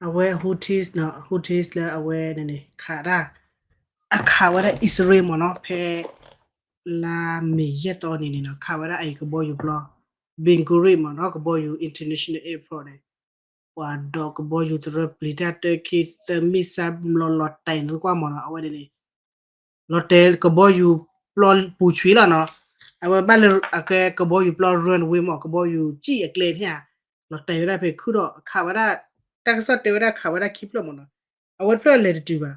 အဝဲ Houthis နီၤ Houthis လၢအဝဲန့ၣ်န့ၣ် ခးဒၣ် အခးဝဲဒၣ်အံၣ်စရ့လးမ့ၢ်နီၤ ဖဲ လါမ့ၤယဲၢ်သီန့ၣ်န့ၣ်နီၤ ခးဝဲဒၣ်အံၤကဘီယူၤပျီ Ben Gurion မ့ၢ်နီၤ ကဘီယူၤ international airport န့ၣ် ပှၤဒီးကဘီယူၤတရၢပျံၤတၢ်တၢခံသၢမံၣ်စၢ်ဘျီလီၤတဲာ်န့ၣ်ကွၢ်မ့ၢ်နီၤ အဝဲန့ၣ်န့ၣ် လီၤတဲာ်ကဘီယူၤပျီပူၤဆွံလီၤနီၤ အဝဲဘၣ်လၢအကဲကဘီယူၤပျီ runway မ့ၢ် ကဘီယူၤစံၣ်အကျဲန့ၣ်ဧါ လီၤတဲာ်ဝဲဒၣ်ဖဲခုၣ်ဒီးခးဝဲဒၣ် တၢ်ကစီၣ်တဲဝဲဒၣ်ခးဝဲဒၣ်ခံဖျၢၣ်မ့ၢ်နီၤ အဝဲတဖျၢၣ်လဲၤတတုၤဘၣ်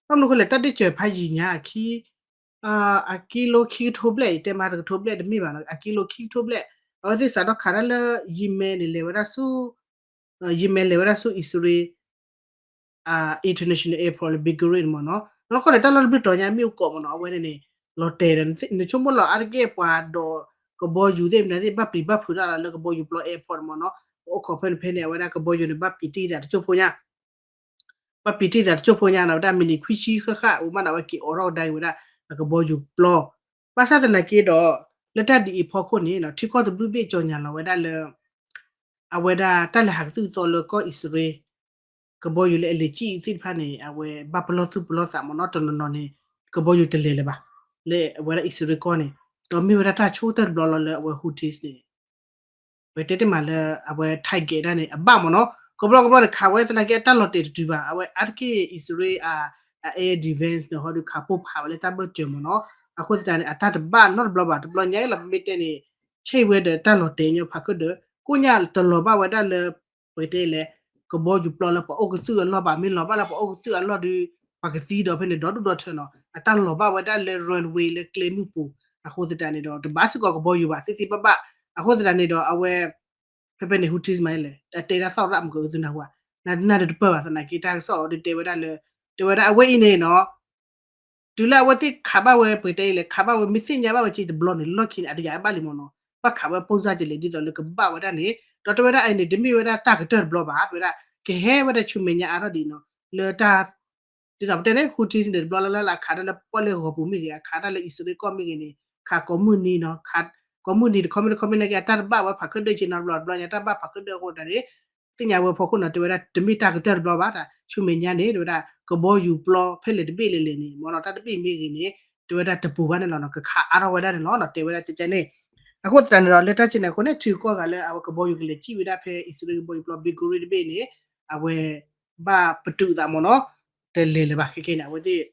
ဘၣ်မနုၤအဃိလဲၣ် တၢ်ဒ့ၣ်စၢၤဖးယံၤညါအခံ အကံလိခံကထိဘျဲၣ် ယတဲမးတကထိဘျဲၣ်တမ့ၢ်ဘၣ်နီၤ အကံလိခံကထိဘျဲၣ် အဝဲသ့ၣ်စးထီၣ်ခးတၢ်လၢ ယံၤမဲန့ၣ် လဲၤဝဲဒၣ်ဆူ ယံၤမဲလဲၤဝဲဒၣ်ဆူအံၣ်စရ့လး international airport လၢ Ben Gurion န့ၣ်မ့ၢ်နီၤ နီၢ်ကီၢ်န့ၣ် တၢ်လီၢ်တဘျုးတီၤညါမ့ၢ်အိၣ်ကိးမ့ၢ်နီၤ အဝဲန့ၣ်န့ၣ် လီၤတဲာ်ဒီး နဆိကမိၣ်လီၤအါတက့ၢ်ပှၤဒီးကဘီယူၤသ့ၣ်မနုၤသ့ၣ် ဘၣ်ပျံၤဘၣ်ဖုးတၢ်လီၤလၢကဘီယူၤပျီ airport မ့ၢ်နီၤ ပအိၣ်ခိးဖဲန့ၣ်ဖဲန့ၣ် အဝဲဒၣ်ကဘီယူၤန့ၣ် ဘၣ်ပျံၤတံၢ်သးတစိၢ်ဖိညါ ဘၣ်ပျံၤတံၢ်သးတစိၢ်ဖိညါနီၤ ဝဲဒၣ်မံးနံးခွံဆံဃၣ်ဃၣ် အိၣ်မးနီၤ အဝဲက့ၤအိးထီၣ်ကဒါက့ၤဝဲဒၣ် အကဘီယူၤပျီ ဘၣ်ဆၣ်သနာ်က့ဒီး လၢတၢ်ဒ်အံၤအဖီခိၣ်န့ၣ်နီၤ ထံကီၢ်တဘျုးဘ့ၣ်ကြေညာလီၤဝဲဒၣ်လၢ အဝဲဒၣ်တၢ်လဲၤဟးကသုၣ်ကသီလၢကီၢ်အံၣ်စရ့လး ကဘီယူၤလၢအလဲၤစံၣ်သ့ၣ်တဖၣ်န့ၣ် အဝဲဘၣ်ပလီၢ်သူၣ်ပလီၢ်သးမ့ၢ်နီၤ တနီၤနီၤန့ၣ် ကဘီယူၤတလဲၤလၢၤဘၣ် လၢအဝဲဒၣ်အံၣ်စရ့လးကီၢ်န့ၣ် ဒီးမ့ၢ်ဝဲဒၣ်တၢ်ဆိကတၢၢ်တဘျီလီၤလၢအဝဲ Houthis န့ၣ် ပတဲတ့ၢ်မးလၢအဝဲ target ဒၣ်န့ၣ် အဘၣ်မ့ၢ်နီၤ ကဘျီကဘျီန့ၣ် ခးဝဲသနာ်က့အတၢ်လီၤတဲာ်တတုၤဘၣ် အဝဲအါတက့ၢ်အံၣ်စရ့လး အ air defense န့ၣ် ဟီဒုးခးပိၢ်ဖးဝဲလၢတၢ်ဘၢၣ်စၢၤမ့ၢ်နီၤ အဃိသတးန့ၣ် အတၢ်တဘၣ်နီတဘျီဘၣ် တဘျီညါအံၤလီၤ ပမ့ၢ်တဲန့ၣ် ဆဲးဝဲဒီးတၢ်လီၤတဲာ်ညီဖးခၢၣ်ဒၢး ကိးညါတလီၤဘၣ်ဝဲဒၣ်လၢ ပတဲလဲၣ် ကဘီယူၤပျီလၢပှၤအိၣ်ကသုၣ်အလီၢ်ဘၣ် မ့ၢ်လီၤဘၣ်လၢပှၤအိၣ်ကသုၣ်အလီၢ်ဒီး ပှၤကသံဒီးဖဲန့ၣ် ဒီဒူၣ်ဒီထၢနီၤ အတၢ်လီၤဘၣ်ဝဲဒၣ်လၢ runway လၢကျဲမုၢ်ပူၤ အဃိသတးန့ၣ်ဒီး တဘၣ်စ့ၢ်ကီးကဘီယူၤဘၣ် သ့သ့ဘၣ်ဘၣ် အဃိသတးန့ၣ်ဒီး အဝဲ ဖဲဖဲန့ၣ် Houthis မးလဲၣ် အတဲဒၣ်သီၣ်ရၣ်မုၢ်ကသုနၢ်ဟူဧါ နၢ်တပၢၢ်ဘၣ်သနာ်က့ တၢ်ကစီၣ်အီၤဒုးတဲဝဲဒၣ်လၢ တဲဝဲဒၣ်အဝဲအံၤန့ၣ်နီၤ တုၤလၢအဝဲသ့ၣ်ခးဘၣ်ဝဲ ပတဲလဲၣ် ခးဘၣ်ဝဲ မ့ၢ်သ့ၣ်ညါဘၣ်ဝဲက့ၤတဘျီန့ၣ် လီၢ်ခံန့ၣ် အတယာ်ဘၣ်လံမ့ၢ်နီၤ ဘၣ်ခးဝဲပိၢ်စၢ်ကလဲၣ် ဒ်သိးလၢကဘၣ်ဝဲဒၣ်န့ၣ် ဒီးတဲဝဲဒၣ်အံၤန့ၣ် တမ့ၢ်ဝဲဒၣ်တၢ်ကတၢၢ်တဘျီဘၣ် တဲဝဲဒၣ် ကဟဲဝဲဒၣ်ဆူမဲာ်ညါအါထီၣ်ဒံးနီၤ လၢတၢ် ဒ်သိးပတဲန့ၣ် Houthis န့ၣ် တဘျီလၢလၢအခးတၢ်လၢပီၣ်လဲၣ်ဂီၤပူၤမ့ၢ်ဂ့ၤ အခးတၢ်လၢအံၣ်စရ့လးကီၢ်မ့ၢ်ဂ့ၤန့ၣ် ခးကိးမုၢ်နံၤနီၤ ခးကိးမုၢ်နံၤတခီမ့ၢ်တခီမ့ၢ်နာ်က့ အတၢ်တဘၣ်ဝဲဖးခၢၣ်ဒၢးက့နီၤ တဘျီတဘျီညါ တၢ်ဘၣ်ဖးခၢၣ်ဒၢးအဃိသတးန့ၣ် သ့ၣ်ညါဝဲအဖီခိၣ်နီၤ တဲဝဲဒၣ် တမ့ၢ်တၢ်ကတၢၢ်တဘျီဘၣ် တၢ်ဆူမဲာ်ညါန့ၣ် တဲဝဲဒၣ် ကဘီယူၤပျီဖဲလဲၣ်တဘ့ၣ်လဲၣ်လဲၣ်န့ၣ် မ့ၢ်နီၤ တၢ်တဘ့ၣ်မ့ၢ်ဂ့ၤန့ၣ် တဲဝဲဒၣ်တပူၤဘၣ်န့ၣ်လီၤနီၤ ကခးအါထီၣ်ဝဲဒၣ်န့ၣ်လီၤနီၤ တဲဝဲဒၣ်ကကဲန့ၣ် အဃိသတးန့ၣ်ဒီး လၢတၢ်ကဲန့ၣ်အဃိန့ၣ် ထံကီၢ်ဂၤလၢအဝဲကဘီယူၤကလဲၤစံၣ်ဝဲဒၣ်ဖဲအံၣ်စရ့လးကဘီယူၤပျီ Ben Gurion တဘ့ၣ်န့ၣ် အဝဲဘၣ်ပတုာ်သးမ့ၢ်နီၤ တလဲၤလၢၤဘၣ် ခဲကဲန့ၣ် အဝဲသ့ၣ်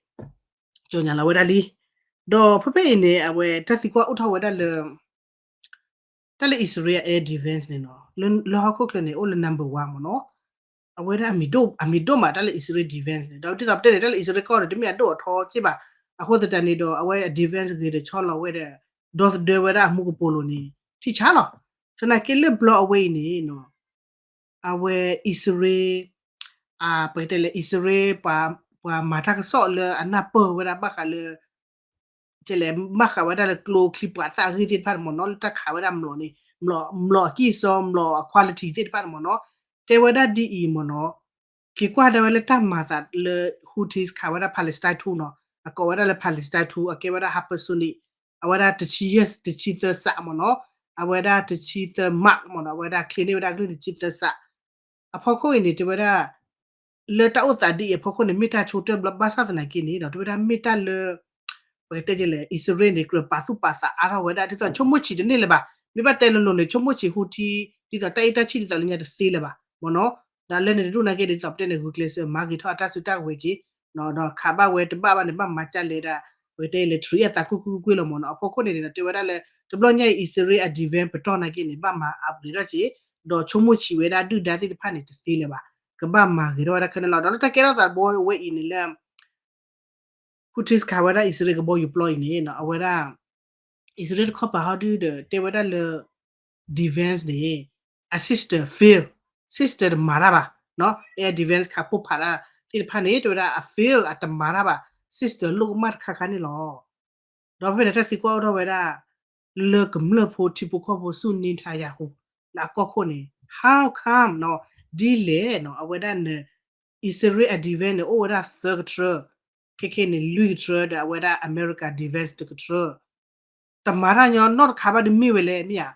ကြေညာလီၤဝဲဒၣ်လံ ဒီးဖဲဖဲအံၤန့ၣ် အဝဲတၢ်သံကွၢ်အိၣ်ထီၣ်ဝဲဒၣ်လၢ တၢ်လၢအံၣ်စရ့လး air defense န့ၣ်နီၤ လၢဟီၣ်ခိၣ်ချၢန့ၣ် အိၣ်လၢ number one မ့ၢ်နီၤ အဝဲဒၣ်အမံၤဒိၣ်မး တၢ်လၢအံၣ်စရ့လး defense န့ၣ် ဒီးဒ်သိးပတဲန့ၣ် တၢ်လၢအံၣ်စရ့လးကီၢ်န့ၣ် တမ့ၢ်အဒိၣ်အထီစ့ၢ်ဘၣ် အဃိသတးန့ၣ်ဒီး အဝဲအ defense ဂ့ၤဒီးဆီလီၤဝဲဒီး ဒီသဒၢဝဲဒၣ်အမူကပိာ်လိၤန့ၣ် ထံၣ်ဆါလီၤ သနာ်က့လၢဘျီအဝဲအံၤန့ၣ်နီၤ အဝဲအံၣ်စရ့လး ပကတဲလဲၣ် အံၣ်စရ့လး ပှၤမၤတၢ်ကစီၣ်လၢအနၢ်ပၢၢ်ဝဲဒၣ် ဘၣ်ဃးလၢ ကဲလဲၣ် ဘၣ်ဃးဝဲဒၣ်လၢကျိချံပှၤသၣ်အဂ့ၢ်သ့ၣ်တဖၣ်န့ၣ်မ့ၢ်နီၤ လၢတၢ်ခးဝဲဒၣ်မျိာ်န့ၣ် မျိာ်အကံၢ်အစီ မျိာ်အ quality သ့ၣ်တဖၣ်န့ၣ်မ့ၢ်နီၤ တဲဝဲဒၣ်ဒ်အံၤမ့ၢ်နီၤ က့ၤကွၢ်ဒၣ်ဝဲလၢတၢ်မၤသးလၢ Houthis ခးဝဲဒၣ် Palestine two နီၤ အကိးဝဲဒၣ်လၢ Palestine two အကဲဝဲဒၣ် hypersonic အဝဲဒၣ်တဆံယဲၢ် တဆံသၢစးမ့ၢ်နီၤ အဝဲဒၣ်တဆံသၢ Mach မ့ၢ်နီၤ အဝဲဒၣ်ချ့န့ၢ်ဝဲဒၣ်အကလုၢ်တဆံသၢစး အဖီခိၣ်အံၤန့ၣ် တဲဝဲဒၣ် လၢတၢ်အိၣ်သးဒ်အံၤအဖီခိၣ်န့ၣ် မ့ၢ်တၢ်ဆိကတၢၢ်တဘျီဘၣ်ဆၣ်သနာ်က့န့ၣ်ဒီး တဲဝဲဒၣ်မ့ၢ်တၢ်လၢ ပကတဲလဲၣ် အံၣ်စရ့လးန့ၣ် ကြၢးပာ်သူၣ်ပာ်သးအါထီၣ်ဝဲဒၣ် ဒ်သိးဆိကမိၣ်ဆံးတန့ၢ်လၢၤဘၣ် မ့ၢ်ဘၣ်တဲလိၤလိၤန့ၣ် ဆိကမိၣ်ဆံး Houthi ဒ်သိးတၢ်အ့ၣ်တၢ်ဆံၣ်ဒ်သိးလၢညါတသ့လၢၤဘၣ်မ့ၢ်နီၤ ဒီးလၢန့ၣ်တဒူၣ်နာ်က့ဒီး ဒ်သိးပတဲန့ၣ် ဂုာ်ကျဲးစၢးမၤဂ့ၤထီၣ်အတၢ်စုတၢ်ကဝဲၤက့ၤ ဒီးခးဘၣ်ဝဲတဘၣ်ဘၣ်န့ၣ် ဘၣ်မၤကၢ်လဲၤဒၣ် ပကတဲလဲၣ် ထရံးအသးကွ့ၢ်ကွ့ၢ်ကွ့ၢ်ကွ့ၢ်လီၤမ့ၢ်နီၤ အဖီခိၣ်န့ၣ်ဒီး တဲဝဲဒၣ်လၢ တဘျီညါအံၤ အံၣ်စရ့လးအ defense ပတီၢ်နာ်က့န့ၣ် ဘၣ်မၤ upgrade ထီၣ်က့ၤ ဒီးဆိကမိၣ်ဆံးဝဲဒၣ်ဒုၣ်ဒါသ့ၣ်တဖၣ်န့ၣ် တသ့လၢၤဘၣ် ကဘၣ်မၤဂ့ၤထီၣ်ဝဲဒၣ်ခဲန့ၣ်လီၤ ဒီးလၢတၢ်ကဲထီၣ်သးတဘိဝဲအံၤန့ၣ်လၢ Houthis ခးဝဲဒၣ်အံၣ်စရ့လးကဘီယူၤပျီအံၤန့ၣ် အဝဲဒၣ် အံၣ်စရ့လးတခီပၤဟီဒုဒီး တဲဝဲဒၣ်လၢ defense န့ၣ် အ system fail system တမၤတၢ်ဘၣ် air defense ခးပိၢ်ဖးတၢ်သ့ၣ်တဖၣ်န့ၣ် တဲဝဲဒၣ်အ fail အတမၤတၢ်ဘၣ် system လိၣ်ကမၣ်တခါခါန့ၣ်လီၤ ဒီးဖဲန့ၣ်တၢ်သံကွၢ်အိၣ်ထီၣ်ဝဲဒၣ် လၢကမျၢၢ်ဖိထံဖိကီၢ်ဖိဆူၣ်န့ၢ်ထါယၤဟူ လၢအကီၢ်ခိၣ်န့ၣ် how come နီၤ ဒ်လဲၣ်နီၤ အဝဲဒၣ်န့ၣ် အံၣ်စရ့လးအ defense န့ၣ် အိၣ်ဝဲဒၣ်သၢကထြၢ ခဲခဲန့ၣ် လွံၢ်ကထြၢ ဒီးအဝဲဒၣ် America defense တကထြၢ တမၤတၢ်ညီနီတခါဘၣ်ဒုးမ့ၢ်ဝဲလဲၣ် မ့ၢ်ဧါ.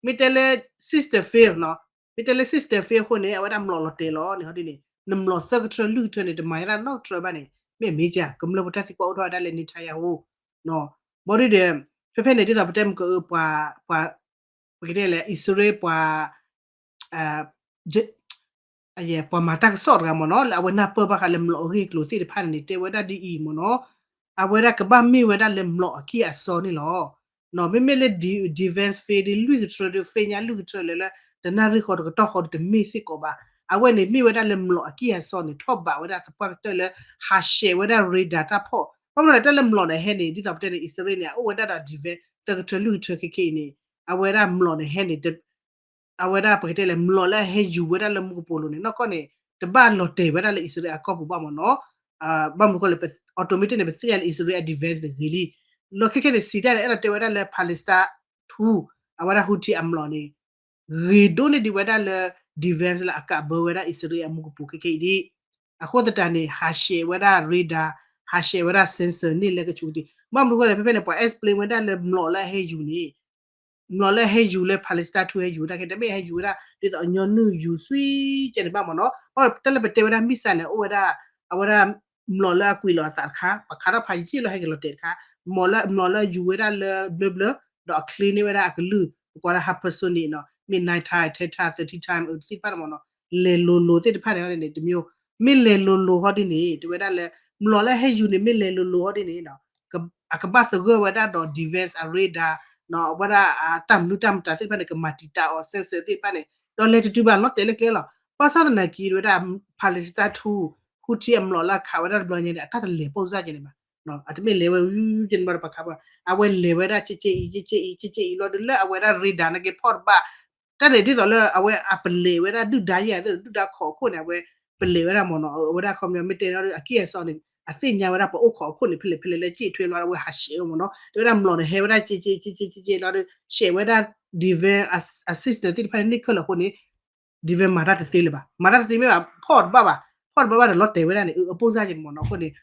မ့ၢ်တဲလၢ system fail နီၤ, မ့ၢ်တဲလၢ system fail အဃိန့ၣ် အဝဲဒၣ်မျိာ်လီၤတဲာ်လီၤန့ၣ် ဟီဒ်န့ၣ် နမျိာ်သၢကထြၢလွံၢ်ကထြၢန့ၣ် တမၤယဲဒၣ်နီတထြၢဘၣ်န့ၣ် မ့ၢ်အမ့ၢ်က ကမျၢၢ်ဖိတၢ်သံကွၢ်အိၣ်ထီၣ်ဝဲဒၣ်လၢ Netanyahu ဘီဒုဒီး ဖဲဖဲန့ၣ် ဒ်သိးပတဲမုၢ်က ပှၤ ပှၤ ပကတဲလဲၣ် အံၣ်စရ့လးပှၤ ပှၤမၤတၢ်ကစီၣ်တဂၤမ့ၢ်နီၤ လၢအဝဲနၢ်ပၢၢ်ဘၣ်ဃးလၢမျိာ်အဂ့ၢ်အကျိၤသ့ၣ်တဖၣ်န့ၣ်န့ၣ် တဲဝဲဒၣ်ဒ်အံၤမ့ၢ်နီၤ အဝဲဒၣ်ကဘၣ်မ့ၢ်ဝဲဒၣ်လၢမျိာ်အကံၢ်အစီန့ၣ်လီၤ. မ့မ့ၢ်လၢ defense ဖဲဒ်လွံၢ်ကထြၢဒီး ဖဲညါလွံၢ်ကထြၢလၢ တနၣ်ရံၣ်ဃီတကတီၢ်ဃီဒီးတမ့ၢ်စ့ၢ်ကီးဘၣ်. အဝဲန့ၣ်မ့ၢ်ဝဲဒၣ်လၢမျိာ်အကံၢ်အစီန့ၣ် ထီၣ်ဘးဝဲဒၣ်သပှၢ်ကတၢၢ်လၢ ဟးဆှဲးဝဲဒၣ် radar တၢ်ဖီၣ် ဘၣ်မနုၤလဲၣ် တၢ်လၢမျိာ်န့ၣ်ဟဲန့ၣ် ဒ်သိးပတဲန့ၣ် အံၣ်စရ့လးန့ၣ် အအိၣ်ဝဲဒၣ်ဒီး defense သၢကထြၢလွံၢ်ကထြၢခဲခဲအံၤန့ၣ် အဝဲဒၣ်မျိာ်န့ၣ်ဟဲန့ၣ် အဝဲဒၣ်ပကတဲလဲၣ် မျိာ်လၢအဟဲယူၤဝဲဒၣ်လၢမူကပိာ်လိၤန့ၣ် နီၢ်ကီၢ်န့ၣ် တဘၣ်လီၤတဲာ်ဝဲဒၣ်လၢအံၣ်စရ့လးအကီၢ်ပူၤဘၣ်မ့ၢ်နီၤ. ဘၣ်မနုၤဃိလဲၣ် automatic န့ၣ် ပသ့ၣ်ညါလၢအံၣ်စရ့လး defense န့ၣ်ဂ့ၤလံ. လီၢ်ခဲခဲန့ၣ် စံးတၢ်န့ၣ် အဲၣ်ဒိးတဲဝဲဒၣ်လၢ Palestine ထူ အဝဲဒၣ် Houthi အမျိာ်န့ၣ် ဂ့ၤဒိၣ်န့ၢ်ဒံးဝဲဒၣ်လၢ defense လၢအကးဘၢဝဲဒၣ်အံၣ်စရ့လးအမူကပိာ်ခဲခဲအံၤဒ် အဃိသတးန့ၣ် ဟးဆှဲးဝဲဒၣ် radar ဟးဆှဲးဝဲဒၣ် sensor န့ၣ်လၢကဆူးကတ့ၢ် ဘၣ်မနုၤဃိလဲၣ် ဖဲဖဲန့ၣ် ပှၤ explain ဝဲဒၣ်လၢမျိာ်လၢအဟဲယူၤန့ၣ် မျိာ်လၢအဟဲယူၤလၢ Palestine ထူဟဲယူၤဝဲဒၣ်ခဲ တမ့ၢ်ဟဲယူၤဝဲဒၣ် ဒ်သိးအညီနုၢ်ယူၤစွံကဲန့ၣ်ဘၣ်မ့ၢ်နီၤ. ဘၣ်တၢ်လၢပတဲဝဲဒၣ် missile န့ၣ် အိၣ်ဝဲဒၣ် အဝဲဒၣ် မျိာ်လၢအကွံာ်လီၤအသးတခါ ပခးထီၣ်ဖးယံာ်လီၤဟဲက့ၤလီၤတဲာ်တခါ မျိာ်လၢအမျိာ်လၢအယူၤဝဲဒၣ်လၢဘျၢဘျၢ ဒီးအ clean န့ၢ်ဝဲဒၣ်အကလုၢ် ပကွၢ်ဒၣ် hypersonic န့ၣ် မ့ၢ် nine time, ten time, thirty time သ့ၣ်တဖၣ်န့ၣ်မ့ၢ်နီၤ လဲၤလိၤလိၤသ့ၣ်တဖၣ်န့ၣ်န့ၣ် တမ့ၢ် မ့ၢ်လဲၤလိၤလိၤဟီဒ်န့ၣ် တဲဝဲဒၣ်လၢ မျိာ်လၢအဟဲယူၤန့ၣ် မ့ၢ်လဲၤလိၤလိၤဟီဒ်န့ၣ် အကဘၣ်သဂၢၢ်ဝဲဒၣ်ဒီး defense အ radar အဝဲဒၣ်အတၢ်မနုၤတၢ်မတၤသ့ၣ်တဖၣ်န့ၣ် ကမၤတံာ်တာ်အီၤ sensor သ့ၣ်တဖၣ်န့ၣ် ဒီးလဲၤတတုၤဘၣ်လီၤတဲာ်လၢကျဲလီၤ. ဘၣ်ဆၣ်သနာ်က့ဝဲဒၣ် Palestine ထူ Houthi အမျိာ်လၢအခးဝဲဒၣ်တဘျီညါန့ၣ် အတၢ်တလဲၤပိၢ်စၢ်ကဲန့ၣ်ဘၣ် အတမ့ၢ်လဲၤဝဲကဲန့ၣ်ဘၣ်ဒီးပှၤခးဘၣ် အဝဲလဲၤဝဲဒၣ်ကဲကဲအံၤ ကဲကဲအံၤ ကဲကဲအံၤလီၤဒီးလၢအဝဲဒၣ် radar နာ်က့ ဖီၣ်တဘၣ် တၢ်န့ၣ်ဒ်သိးလၢအဝဲအပလဲၤဝဲဒၣ်ဒုၣ်ဒါယဲၢ်သ့ၣ် ဒုၣ်ဒါခိးအခိၣ်န့ၣ် အဝဲပလဲၤဝဲဒၣ်မ့ၢ်နီၤ အဝဲဒၣ်ခီပညီမ့ၢ်တဲန့ၣ်ဒီး အကံၢ်အစီန့ၣ် အသ့ၣ်ညါဝဲဒၣ်ပှၤအိၣ်ခိးအခိၣ်န့ၣ် ဖဲလဲၣ်ဖဲလဲၣ်လၢက့ၣ်ထွဲလီၤ အဝဲဟးဆှဲးဝဲမ့ၢ်နီၤ တဲဝဲဒၣ်မျိာ်န့ၣ် ဟဲဝဲဒၣ်ကဲကဲကဲကဲကဲလီၤဒီး ဆှဲးဝဲဒၣ် defense assistant သ့ၣ်တဖၣ်န့ၣ် န့ၢ်ခဲလၢာ်အဃိန့ၣ် defense မၤတၢ်တသ့လၢၤဘၣ် မၤတၢ်တသ့မ့ၢ်ဘၣ် ဖီၣ်တဘၣ်ဘၣ် ဖီၣ်တဘၣ်ဘၣ်ဒီးလီၤတဲာ်ဝဲဒၣ်န့ၣ် အပိၢ်စၢ်ကဲန့ၣ်မ့ၢ်နီၤ အဃိန့ၣ်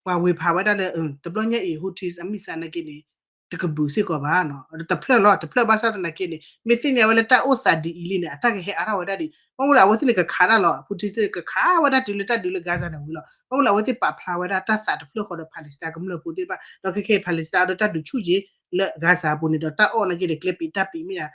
ပှၤဝ့ၤဖးဝဲဒၣ်လၢ တဘျီညါအံၤ Houthis အ missile နာ်က့န့ၣ် တကဘုးစ့ၢ်ကီးဘၣ် တဖျၢၣ်လီၤ တဖျၢၣ်ဘၣ်ဆၣ်သနာ်က့န့ၣ် မ့ၢ်သ့ၣ်ညါဝဲလၢတၢ်အိၣ်သးဒ်အံၤလံန့ၣ် အတၢ်ကဟဲအါထီၣ်ဝဲဒၣ်ဒံး ဘၣ်မနုၤလဲၣ် အဝဲသ့ၣ်န့ၣ်ကခးတၢ်လီၤ Houthis သ့ၣ်ကခးဝဲဒၣ်တုၤလၢတၢ်ဒုးလၢ Gaza န့ၣ်ဝံၤလီၤ ဘၣ်မနုၤလဲၣ် အဝဲသ့ၣ်ပာ်ဖျါဝဲဒၣ်တၢ်သးတဖျၢၣ်ဃီဒီး Palestine ကမျၢၢ်ဖိသ့ၣ်တဖၣ် ဒီးခဲခဲအံၤ Palestine ဒီးတၢ်ဒုးဆူၣ်က့ၤလၢ Gaza အပူၤန့ၣ်ဒီး တၢ်အီၣ်နာ်က့ဒီး ကျဲပံးတၢ်ပံးမ့ၢ်ယါ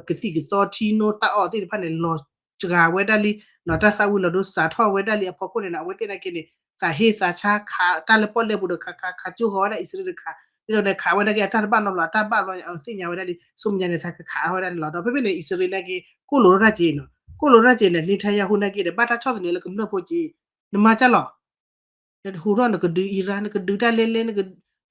ကသံၣ်ကသီထံနိတၢ်အီၣ်သ့ၣ်တဖၣ်န့ၣ် လီၤစှၤဝဲဒၣ်လံ တၢ်သၣ်ဝံၤလီၤဒိစးထီၣ်ဝဲဒၣ်လံအဖီခိၣ်န့ၣ် အဝဲသ့ၣ်နာ်က့န့ၣ် သးဟ့သးဆါခးတၢ်လၢပီၣ်လဲၣ်ပူၤဒီး ခးခးခးကၠိဃီၤဝဲဒၣ် အံၣ်စရ့လးတခး ဒ်သိးန့ၣ် ခးဝဲနာ်က့အတၢ်တဘၣ်နီတဘျီ အတၢ်ဘၣ်ဘျီ အသ့ၣ်ညါဝဲဒၣ်လံ ဆူမဲာ်ညါန့ၣ် သးကခးထီၣ်ဝဲဒၣ်န့ၣ်လီၤ ဒီးဖဲဖဲန့ၣ် အံၣ်စရ့လးနာ်က့ ကိၣ်လိာ်ထီၣ်တၢ်က့ၤနီၤ ကိၣ်လိာ်ထီၣ်တၢ်က့ၤန့ၣ် Netanyahu နာ်က့ဒီး ဘၣ်တၢ်ဆီၣ်သနံးလၢကမျၢၢ်ဖိက့ၤ နမၤကၢ်လီၤ နတဟူးထီၣ်နကဒုး Iran နကဒုးတၢ်လဲလဲ နက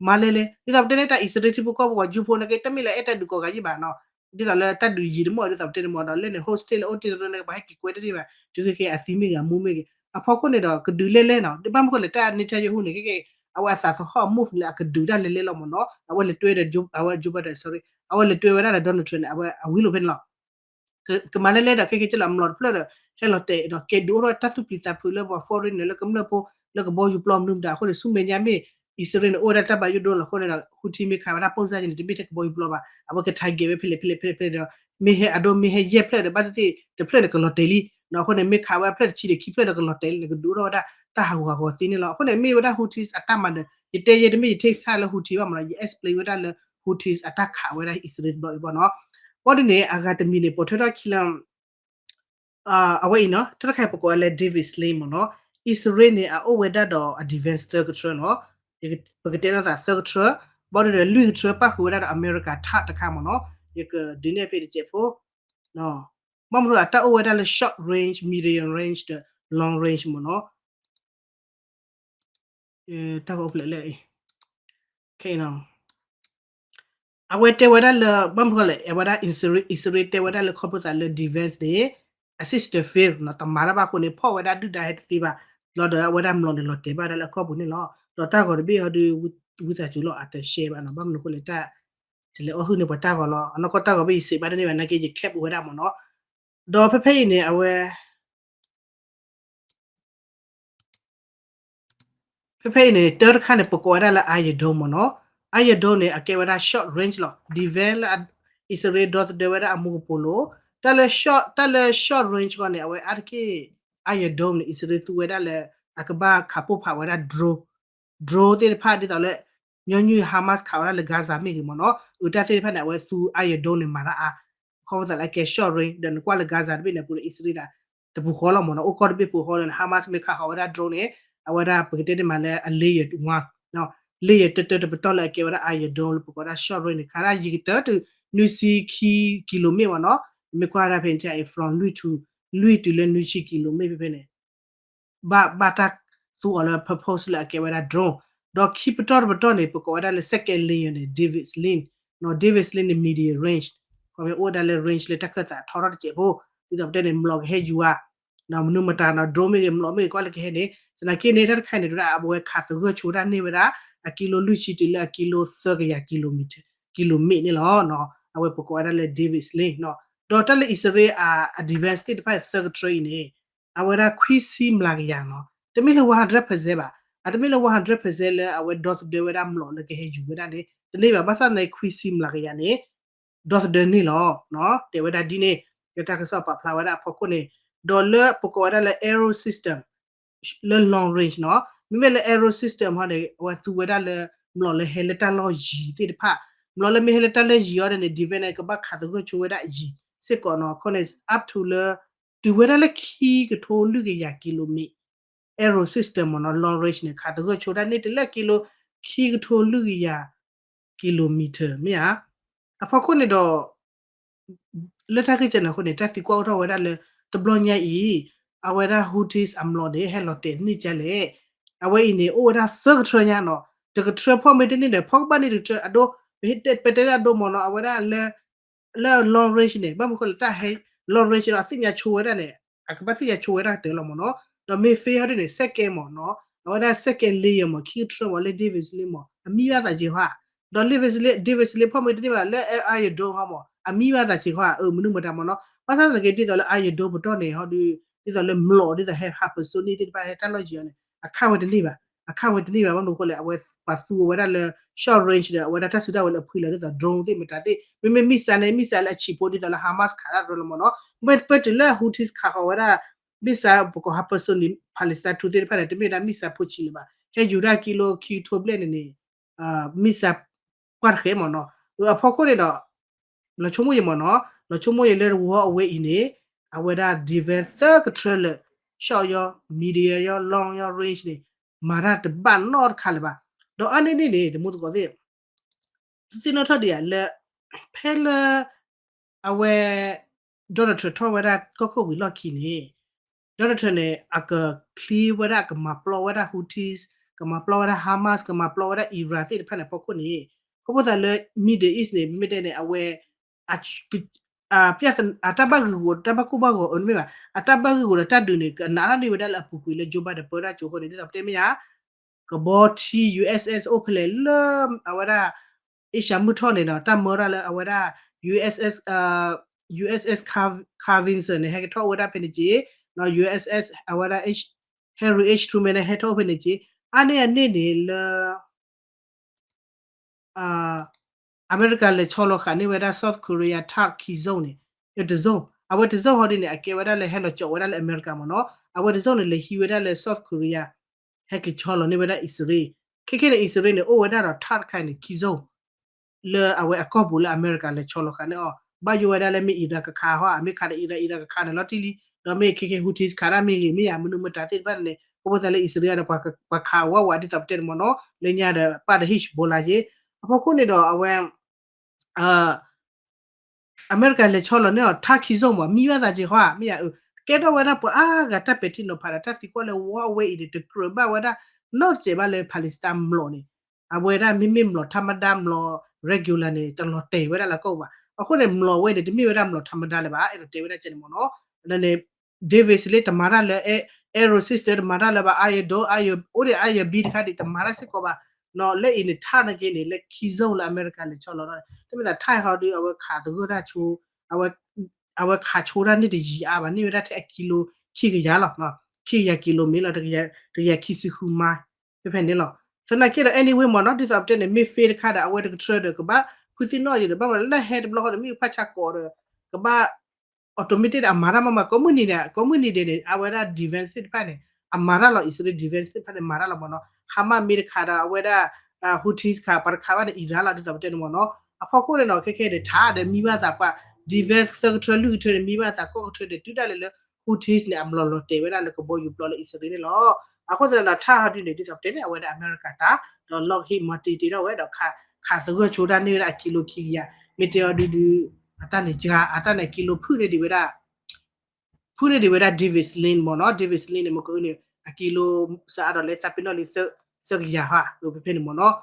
မၤလဲလဲ ဒ်သိးပတဲန့ၣ် တၢ်အံၣ်စရ့လးထံဖိကီၢ်ဖိပှၤကၠိဖိနာ်က့ တမ့ၢ်လၢအဲၣ်တၢ်ဒုးကိးဂၤယံၣ်ဘၣ်နီၤ ဒ်သိးလၢတၢ်ဒုးယံာ်တမီၢ် ဒ်သိးပတဲန့ၣ်မ့ၢ်ဒီး လဲန့ၣ် hostage လၢအိၣ်တ့ၢ်တရၢန့ၣ် ပှၤဟဲက့ၤကွဲတ့ၢ်ဘၣ် တုၤခဲက့ၤအသံမ့ၢ်ဂ့ၤ အမိၢ်မ့ၢ်ဂ့ၤ အဖီခိၣ်န့ၣ်ဒီး ကဒုးလဲလဲနီၤ ဘၣ်မနုၤဃိလဲၣ် တၢ် Netanyahu န့ၣ် ခဲက့ၤ အဝဲအသးသဟီၣ် move န့ၣ် အကဒုးတၢ်လဲလဲလီၤမ့ၢ်နီၤ အဝဲလဲၤတွဲဒီး အဝဲ Joe Biden sorry အဝဲလဲၤတွဲဝဲဒၣ်ဒီး Donald Trump န့ၣ် အဝဲအဝံၤလိာ်ဖဲန့ၣ်လီၤ ကမၤလဲလဲဒီး ခဲက့ၤကဲလီၤ မျိာ်တဖျၢၣ်ဒီး ဟဲလီၤတဲာ်ဒီး ကဲဒုးအိၣ်ထီၣ်တၢ်သူၣ်ပျံၤသးဖုးလၢပှၤ foreign န့ၣ် လၢကမျၢၢ်ဖိ လၢကဘီယူၤပျီမနုၤမတၤအဃိန့ၣ် ဆူမဲာ်ညါမ့ၢ် အံၣ်စရ့လးန့ၣ် အိၣ်ဝဲဒၣ်တၢ်ဘၣ်ယိၣ်ဒိလီၤအဃိန့ၣ်ဒီး Houthi မ့ၢ်ခးဝဲဒၣ်ပိၢ်စၢ်က့ၤန့ၣ် တမ့ၢ်ထဲကဘီယူၤပျီဘၣ် အဝဲက target ဝဲဖဲလဲၣ်ဖဲလဲၣ်ဖဲလဲၣ်ဖဲလဲၣ်ဒီး မ့ၢ်ဟဲအဒိ မ့ၢ်ဟဲယဲၢ်ဖျၢၣ်ဒီး ဘၣ်သ့ၣ်သ့ၣ် တဖျၢၣ်န့ၣ်ကလီၤတဲာ်လံ အဃိန့ၣ် မ့ၢ်ခးဝဲအဖျၢၣ်တဆံဒီးခံဖျၢၣ်ဒီးကလီၤတဲာ်လံန့ၣ် ကဒုးအိၣ်ထီၣ်ဝဲဒၣ်တၢ်ဟးဂူာ်ဟးဂီၤသ့န့ၣ်လီၤ အဃိန့ၣ် မ့ၢ်ဝဲဒၣ် Houthis အတၢ်မၤနၢၤ ယတဲယဲတမ့ၢ်ယ take side လၢ Houthi ဘၣ်မ့ၢ်နီၤ ယ explain ဝဲဒၣ်လၢ Houthis အတၢ်ခးဝဲဒၣ်အံၣ်စရ့လးတဘျီအံၤဘၣ်နီၤ ဘၣ်ဒ်န့ၣ် အဂၤတမံၤန့ၣ် ပိာ်ထွဲထီၣ်ခံလၢ အဝဲအံၤနီၤ တၢ်တခါအံၤပကိးဝဲလၢ David Sling မ့ၢ်နီၤ အံၣ်စရ့လးန့ၣ် အအိၣ်ဝဲဒၣ်ဒီးအ defense သၢကထြၢနီၤ ပကတဲလီၤသးသၢကထြၢ ဘၣ်ဒ်ဒီးလွံၢ်ကထြၢပၣ်ဃုာ်ဝဲဒၣ်ဒီး America ထးတခါမ့ၢ်နီၤ ယကဒုးနဲၣ်ဖဲတစဲးဖိ ဘၣ်မနုၤအတၢ်အိၣ်ဝဲဒၣ်လၢ short range, medium range ဒီး long range မ့ၢ်နီၤ တၢ်ဂီၤအိၣ်ဖျဲၣ်လၢအံၤ ခဲအံၤနီၤ အဝဲတဲဝဲဒၣ်လၢ ဘၣ်မနုၤလဲၣ် အဝဲဒၣ် အံၣ်စရ့လးတဲဝဲဒၣ်လၢခီဖျိသးလၢ defense န့ၣ် အ system fail နီၤ တမၤတၢ်ဘၣ်အဃိန့ၣ် ဖီၣ်ဝဲဒၣ်ဒုၣ်ဒါဟဲတသ့ဘၣ် လီၤဒီးအဝဲဒၣ်မျိာ်န့ၣ်လီၤတဲာ်ဘၣ်ဒၣ်လၢအခီပူၤန့ၣ်လီၤ ဒီးတၢ်ဂီၤတဘ့ၣ်အီၤဒီး ဝံသးစူၤလီၤ အတရှဲဘၣ်နီၤ ဘၣ်မနုၤအဃိလဲၣ်တၢ် တလဲၤအီၣ်ဟုၣ်န့ၢ်ပှၤတၢ်ဂီၤလီၤ အနီၢ်ကီၢ်တၢ်ဂီၤဘၣ်ယစံးဘၣ်တန့ၢ်ဘၣ် နာ်က့ယ cap ဝဲဒၣ်မ့ၢ်နီၤ ဒီးဖဲဖဲအံၤန့ၣ် အဝဲ ဖဲဖဲအံၤန့ၣ် တၢတခါန့ၣ် ပကိးဝဲဒၣ်လၢ Iron Dome မ့ၢ်နီၤ Iron Dome န့ၣ် အကဲဝဲဒၣ် short range လီၤ defense လၢ အံၣ်စရ့လးဒီသဒၢဝဲဒၣ်အမူကပိာ်လိၤ တၢ်လၢ short တၢ်လၢ short range ဃီန့ၣ် အဝဲအါတက့ၢ် Iron Dome န့ၣ် အံၣ်စရ့လးသူဝဲဒၣ်လၢ အကဘၣ်ခးပိၢ်ဖးဝဲဒၣ် drone, drone သ့ၣ်တဖၣ်ဒ်သိးလၢ ညီနုၢ် Hamas ခးဝဲဒၣ်လၢ Gaza မ့ၢ်ဂ့ၤမ့ၢ်နီၤ, အတၢ်သ့ၣ်တဖၣ်န့ၣ် အဝဲသူ Iron Dome န့ၣ် မၤတၢ်အါ, ခီဖျိသးလၢအကဲ short range ဒီးနကွၢ်လၢ Gaza တဘ့ၣ်န့ၣ် အပူၤန့ၣ် အံၣ်စရ့လး တပူၤဃီလီၤမ့ၢ်နီၤ, အိၣ်ကီၢ်တဘ့ၣ်ပူၤဃီလီၤန့ၣ် Hamas မ့ၢ်ခးဃီၤဝဲဒၣ် drone န့ၣ် အဝဲဒၣ်ပကတဲန့ၣ်မးလၢအ layer one, layer တၢတၢတပတီၢ်လၢအကဲဝဲဒၣ် Iron Dome လၢပကိးဒၣ် short range န့ၣ် ခးဒၣ်ယံၤကတၢၢ်တုၤ နွံဆံခံ ကံလိမ့ၣ်မ့ၢ်နီၤ, မ့ၢ်ကွၢ်ဒၣ်ဖဲန့ၣ် from လွံၢ်ထူ လွံၢ်တုၤလၢ နွံဆံ ကံလိမ့ၣ် ဖဲဖဲန့ၣ် ဘၣ် ဘၣ်တၢ်သူအီၤလၢ purpose လၢအကဲဝဲဒၣ် drone, ဒီးခံပတီၢ်တပတီၢ်န့ၣ် ပကိးဝဲဒၣ်လၢ second layer န့ၣ် David's Sling, David's Sling န့ၣ် medium range, ခီမ့ၢ်အိၣ်ဝဲဒၣ်လၢ range လၢတၢ်ခၢၣ်သးထီထီၣ်တစဲးဖိ, ဒ်သိးပတဲန့ၣ် မျိာ်ကဟဲယူၤဧါ, မနုၤမတၤနီၤ drone မ့ၢ်ဂ့ၤ မျိာ်မ့ၢ်ဂ့ၤ ကွၢ်လၢကဟဲန့ၣ် သနာ်က့န့ၣ် တၢ်တခါန့ၣ် ဒ်အဝဲခးသဂၢၢ်ဆိဝဲဒၣ်န့ၢ်ဝဲဒၣ် အကံလိလွံၢ်ဆံတုၤလၢအကံလိသၢကယၤ ကံလိမ့ၣ်န့ၣ်လီၤ. အဝဲပကိးဝဲဒၣ်လၢ David's Sling ဒီးတၢ်လၢအံၣ်စရ့လးအ defense သ့ၣ်တဖၣ်သၢကထြၢအံၤန့ၣ် အဝဲဒၣ်ခွံဆံမျးကယၤနီၤ, တမ့ၢ်လၢ one hundred percent ဘၣ်, အတမ့ၢ်လၢ one hundred percent လၢအဝဲဒီသဒၢဝဲဒၣ်မျိာ်လၢကဟဲယူၤဝဲဒၣ်န့ၣ် တန့ၢ်ဘၣ်, ဘၣ်ဆၣ်န့ၣ် ခွံဆံမျးကယၤန့ၣ် ဒီသဒၢန့ၢ်လီၤ, တဲဝဲဒၣ်ဒ်န့ၣ်, လၢတၢ်ကစီၣ်ပာ်ဖျါဝဲဒၣ်အဖီခိၣ်န့ၣ်, ဒီးလၢပကိးဝဲဒၣ်လၢ arrow system လၢ long range နီၤ, မ့မ့ၢ်လၢ arrow system ဟီန့ၣ် အဝဲသူဝဲဒၣ်လၢ မျိာ်လၢဟဲလၢတၢ်လီၢ်ယံၤသ့ၣ်တဖၣ်, မျိာ်လၢမ့ၢ်ဟဲလၢတၢ်လီၢ်ယံၤအီၤန့ၣ် defense န့ၣ် ကဘၣ်ခးသဂၢၢ်ဆိဝဲဒၣ်ယံၤစ့ၢ်ကီးနီၤ, အဃိန့ၣ် up to လၢ တုၤဝဲဒၣ်လၢခံကထိလွံၢ်ကယၤ ကံလိမ့ၣ် arrow system မ့ၢ်နီၤ, long range န့ၣ် ခးသဂၢၢ်ဆိဒၣ်န့ၢ်တုၤလၢကံလိ ခံကထိလွံၢ်ကယၤ kilometer မ့ၢ်ဧါ. အဖီခိၣ်န့ၣ်ဒီး လၢတၢ်ဂ့ၢ်ကဲန့ၣ်အဃိန့ၣ် တၢ်သံကွၢ်အိၣ်ထီၣ်ဝဲဒၣ်လၢ တဘျီညါအံၤ အဝဲဒၣ် Houthis အမျိာ်န့ၣ် ဟဲလီၤတဲာ်န့ၢ်ကလဲၣ်. အဝဲအံၤန့ၣ် အိၣ်ဝဲဒၣ်သၢကထြၢညါနီၤ, တကထြၢဖီၣ်မ့ၢ်တန့ၢ်ဒီး ဖီၣ်ကဘၣ်န့ၢ်တကထြၢအဒိ ပတဲဒၣ်အဒိမ့ၢ်နီၤ, အဝဲဒၣ်လၢ လၢ long range န့ၣ် ဘၣ်မနုၤဃိလၢတၢ်ဟဲ long range ဒီး အသ့ၣ်ညါဆိဝဲဒၣ်န့ၣ် အကဘၣ်သ့ၣ်ညါဆိဝဲဒၣ်ကတၢၢ်လီၤမ့ၢ်နီၤ. ဒီးမ့ၢ် fail ဟီဒ်န့ၣ် second မ့ၢ်နီၤ, အဝဲဒၣ် second layer မ့ၢ် ခံကထြၢမ့ၢ် လၢ David's Sling မ့ၢ် အမံဘၣ်သးက့ၤဟီဧါ, ဒီး David's Sling, David's Sling ဖီၣ်မ့ၢ်တန့ၢ်ဘၣ် လၢ Iron Dome ဟီမ့ၢ် အမံဘၣ်သးက့ၤဟီဧါ, အမနုၤမတၤမ့ၢ်နီၤ. ဘၣ်ဆၣ်သနာ်က့ ဒ်သိးလၢ Iron Dome ပတီၢ်န့ၣ် ဟီဒီး ဒ်သိးလၢမျိာ် ဒ်သိးဟဲ hypersonic သ့ၣ်တဖၣ် ဟဲတၢ်လီၢ်ယံၤအီၤန့ၣ် အခၣ်ဝဲတန့ၢ်ဘၣ်, အခၣ်ဝဲတန့ၢ်ဘၣ် ဘၣ်မနုၤဃိလဲၣ် အဝဲပှၤသူအဝဲဒၣ်လၢ short range ဒီး အဝဲဒၣ်တၢ်စုတၢ်ဝဲၤလၢအဖှံလီၤ ဒ်သိး drone သ့ၣ်မတၤသ့ၣ်, မ့မ့ၢ် missile န့ၣ် missile လၢအဆံးဖိ ဒ်သိးလၢ Hamas ခးတၢ် drone လီၤမ့ၢ်နီၤ. မ့ၢ်ပတုၤလၢ Houthis ခးဃီၤဝဲဒၣ် missile ပကိး hypersonic Palestine two သ့ၣ်တဖၣ်န့ၣ် တမ့ၢ်ဝဲဒၣ် missile ဖိဆံးလၢၤဘၣ်, ဟဲယူၤတၢ်ကံလိခံကထိဘျဲၣ်န့ၣ်န့ၣ် missile ကွၢ်တဃဲမ့ၢ်နီၤ. အဖီခိၣ်န့ၣ်ဒီး လီၤဆိကမိၣ်ယံၤမ့ၢ်နီၤ, လီၤဆိကမိၣ်ယံၤလၢ war အဝဲအံၤန့ၣ် အဝဲဒၣ် defense သၢကထြၢလၢာ်, short ယီၤ medium ယီၤ long ယီၤ range န့ၣ် မၤတၢ်တဘၣ်နီတခါလၢၤဘၣ်. ဒီးအါန့ၢ်န့ၣ်န့ၣ် တမူသကိးသ့ၣ် သ့ၣ်နီၣ်ထီၣ်ဒံးဧါလၢ ဖဲလၢ အဝဲ Donald Trump ထီၣ်ဝဲဒၣ်ကီၢ်ခိၣ်ဝံၤလီၢ်ခံန့ၣ် Donald Trump န့ၣ် အက clear ဝဲဒၣ် ကမၤပျီဝဲဒၣ် Houthis, ကမၤပျီဝဲဒၣ် Hamas, ကမၤပျီဝဲဒၣ် Iran သ့ၣ်တဖၣ်န့ၣ် အဖီခိၣ်န့ၣ် ခီဖျိသးလၢ Middle East န့ၣ် မ့မ့ၢ်တဲန့ၣ် အဝဲ အ အတၢ်ဘၣ်ဂုာ်ဂီၤ တၢ်ဘၣ်ကိၢ်ဘၣ်ဂီၤ အၢ တမ့ၢ်ဘၣ် အတၢ်ဘၣ်ဂုာ်ဂီၤဒီးတၢ်ဒုးန့ၣ် ကနးထီၣ်န့ၢ်ဝဲဒၣ်လၢအပူၤကွံာ်လၢ Joe Biden ပၢတၢ်ကၠိအဃိန့ၣ် ဒ်သိးပတဲမ့ၢ်ဧါ ကဘီထံ USS အိၣ်ဖဲလဲၣ်လၢ အဝဲဒၣ် Asia မုၢ်ထီၣ်န့ၣ်ဒီး တၢ်မၢထီၣ်လၢအဝဲဒၣ် USS, USS Carl Vinson န့ၣ် ဟဲကထီၣ်အိၣ်ဝဲဒၣ်ဖဲန့ၣ်က့ၤ, USS အဝဲဒၣ် Harry H Truman န့ၣ် ဟဲထီၣ်အိၣ်ဖဲန့ၣ်က့ၤ, အါန့ၢ်အန့ၣ်န့ၣ်လၢ အမဲရကၤလဲၤဆီလီၤဃာ်န့ၢ်ဝဲဒၣ် South Korea Thaad ခံ zone န့ၣ်, တ zone အဝဲတ zone ဟီဒ်န့ၣ် အကဲဝဲဒၣ်လၢဟဲလီၤကၠီးဝဲဒၣ်လၢအမဲရကၤမ့ၢ်နီၤ, အဝဲတ zone န့ၣ် လဲၤဟံးဝဲဒၣ်လၢ South Korea ဟဲက့ၤဆီလီၤန့ၢ်ဝဲဒၣ်အံၣ်စရ့လး, ခဲခဲန့ၣ် အံၣ်စရ့လးန့ၣ် အိၣ်ဝဲဒၣ်ဒီး Thaad တခါန့ၣ် ခံ zone လၢအဝဲအကီၢ်ပူၤလၢအမဲရကၤလဲၤဆီလီၤဃာ်န့ၢ်အီၤ, ဘၣ်ယိၣ်ဝဲဒၣ်လၢမ့ၢ် Iran ကခးဟီဧါ, မ့ၢ်ခးဒီး Iran, Iran ကခးန့ၣ်လီၤတံၢ်လံ, ဒီးမ့ၢ်ခဲခဲ Houthis ခးတၢ်မ့ၢ်ဂ့ၤ မ့ၢ်ယါ မနုၤမတၤသ့ၣ်တဖၣ်န့ၣ် ခီဖျိသးလၢအံၣ်စရ့လးဒီး ပှၤခးဝးဝးဒ်သိးပတဲန့ၣ်မ့ၢ်နီၤ, လၢညါဒီးပာ်ဒီး Hezbollah က့, အဖီခိၣ်န့ၣ်ဒီးအဝဲ အမဲရကၤလဲၤဆီလီၤန့ၢ်အီၤ Thaad ခံ zone မ့ၢ် မံဘၣ်သးက့ၤဟီဧါ, မ့ၢ်ယါ, ကဲထီၣ်ဝဲဒၣ်ပှၤအါဂၤတၢ်ပဲာ်ထံနီၤဖးဒီး တၢ်သံကွၢ်လၢ war အဝဲအံၤန့ၣ် တကြၢးဘၣ်ဝဲဒၣ် နီတစဲးဘၣ်လၢ Palestine မျိာ်န့ၣ်, အဝဲဒၣ်မ့မ့ၢ်မျိာ် ထးမဒါ မျိာ် regular န့ၣ် တလီၤတဲာ်ဝဲဒၣ်လၢကီၢ်ပူၤဘၣ်, အဃိန့ၣ် မျိာ်ဝဲန့ၣ် တမ့ၢ်ဝဲဒၣ်မျိာ် ထးမဒါ လၢၤဘၣ်, အဲၣ်ဒိးတဲဝဲဒၣ်ကဲန့ၣ်မ့ၢ်နီၤ, ဒီးန့ၣ် David's Sling တမၤတၢ်လၢ arrow system တမၤတၢ်လၢၤဘၣ်, Iron Dome, Iron, အိၣ်ဒီး Iron Beam တခါဒံး တမၤတၢ်စ့ၢ်ကီးဘၣ်, နီၤ လၢအံၤန့ၣ် Thaad န့ၣ်က့န့ၣ် လၢခံ zone လၢအမဲရကၤလဲၤဆီလီၤန့ၣ်, တမ့ၢ်သး Thaad ဟီဒီး အဝဲခးသဂၢၢ်တၢ်ဆိ, အဝဲခးဆိတၢ်န့ၢ်တယံာ်အါဘၣ်, န့ၢ်ဝဲဒၣ်ထဲအကံလိ ခံကယၤလီၤ, ခံကယၤ kilometer လီၤ, တကယၤခံဆံဃု mile ဖဲဖဲန့ၣ်လီၤ. သနာ်က့ဒီး anyway မ့ၢ်နီၤ, ဒ်သိးပတဲန့ၣ် မ့ၢ် fail တခါဒီး အဝဲတကထြၢဒီး ကဘၣ်ဖုသ့ၣ်နီၣ်ယံၤဒီး ဘၣ်မနုၤလၢဟဲတဘျီဃီန့ၣ် မ့ၢ်ဖးဆါကိးဒီး ကဘၣ် automatic အမၤတၢ်မးမး ကိးမုၢ်နံၤန့ၣ် ကိးမုၢ်နံၤဒဲးန့ၣ် အဝဲဒၣ် defense သ့ၣ်တဖၣ်န့ၣ် အမၤတၢ်လီၤ အံၣ်စရ့လး defense သ့ၣ်တဖၣ်န့ၣ် မၤတၢ်လီၤမ့ၢ်နီၤ Hamas မ့ၢ်တခးဒီး အဝဲဒၣ် Houthis ခး ပှၤတခးဘၣ်န့ၣ် Iran လီၤ ဒ်သိးပတဲန့ၣ်မ့ၢ်နီၤ အဖီခိၣ်န့ၣ်နီၤ ခဲခဲဒီး ထးဒီးမံဘၣ်သးပှၤ defense သၢကထၢလွံၢ်ကထၢန့ၣ် မံဘၣ်သးကိးကထၢဒီး တုၤဒၣ်လဲာ်လၢ Houthis န့ၣ် အမျိာ်လီၤတဲာ်ဝဲဒၣ်လၢကဘီယူၤပျီလၢအံၣ်စရ့လးန့ၣ်လီၤ အဃိသတးဒီး ထးဟီဒုန့ၣ် ဒ်သိးပတဲန့ၣ် အဝဲဒၣ်အမဲရကၤတၢ် ဒီး Lockheed Martin တ့ထီၣ်ဝဲဒီး ခးသဂၢၢ်ဆိတၢ်န့ၢ်ဝဲဒၣ်အကံလိခံကယၤ မ့ၢ်တဲအီၤဒုဒု အတၢ်န့ၣ်ကါ အတၢ်န့ၣ်ကံလိဖုၣ်န့ၢ်ဒံးဝဲဒၣ် ဖုၣ်န့ၢ်ဒံးဝဲဒၣ် David Sling မ့ၢ်နီၤ David Sling န့ၣ် မ့ၢ်ကအုန့ၣ် အကံလိစးအါဒီးလၢသးပ့ၤနီၣ်လံ သၢကယၤဟါ ဖဲဖဲန့ၣ်မ့ၢ်နီၤ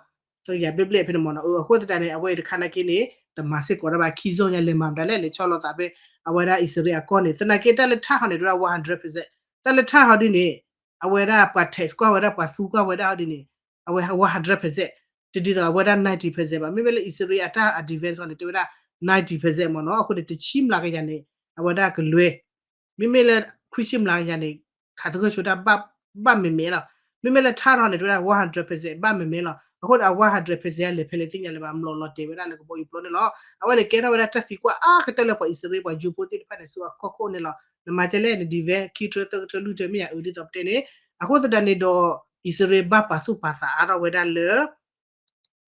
သၢကယၤဘျဲၣ်ဘျဲၣ်ဖဲန့ၣ်မ့ၢ်နီၤ အဃိသတးန့ၣ် အဝဲတခါနာ်က့န့ၣ် တမၤစ့ၢ်ကီးတၢ်ဘၣ် ခံစိၢ်ညါလဲၤမၤမတၤလဲၣ် လဲၤဆီလီၤသးဖဲ အဝဲဒၣ်အံၣ်စရ့လးအကီၢ်န့ၣ် သနာ်က့တၢ်လၢထးဟီန့ၣ် တဝဲဒၣ် one hundred percent တၢ်လၢထးဟီဒုန့ၣ် အဝဲဒၣ်ပှၤ tax ကွၢ်ဝဲဒၣ် ပှၤသူကွၢ်ဝဲဒၣ်ဟီဒုန့ၣ် အဝဲ one hundred percent တဒ်သိးအဝဲဒၣ် ninety percent ဘၣ် မ့မ့ၢ်လၢအံၣ်စရ့လးအတၢ်အ defense န့ၣ် တဲဝဲဒၣ် ninety percent မ့ၢ်နီၤ အဃိန့ၣ် တဆံမျးကယၤန့ၣ် အဝဲဒၣ်ကလွဲ မ့မ့ၢ်လၢ ခွံဆံမျးကယၤန့ၣ် ခးသဂၢၢ်ဆိတၢ်ဘၣ်မဲာ်မဲာ်လီၤ မ့မ့ၢ်လၢထးဟီန့ၣ် တဲဝဲဒၣ် one hundred percent ဘၣ်မဲာ်မဲာ်လီၤ အဃိန့ၣ် အ one hundred percent အလဲၤဖဲလဲၣ်သ့ၣ်ညါလၢၤဘၣ် မျိာ်လီၤတဲာ်ဝဲဒၣ်လၢကဘီယူၤပျီန့ၣ်လီၤ အဝဲန့ၣ်ကဲထီၣ်ဝဲဒၣ်တၢ်သံကွၢ်အါကတၢၢ်လၢပှၤအံၣ်စရ့လး ပှၤယူၤဖိသ့ၣ်တဖၣ်န့ၣ် ဆူအကီၢ်ခိၣ်န့ၣ်လီၤ နမၤကဲလဲၣ်န့ၣ် defense ခံကထၢသၢကထၢလွံၢ်ကထၢမ့ၢ်ယၤအုး ဒ်သိးပတဲန့ၣ် အဃိသတးန့ၣ်ဒီး အံၣ်စရ့လးဘၣ်ပာ်သူၣ်ပာ်သးအါထီၣ်ဝဲဒၣ်လၢ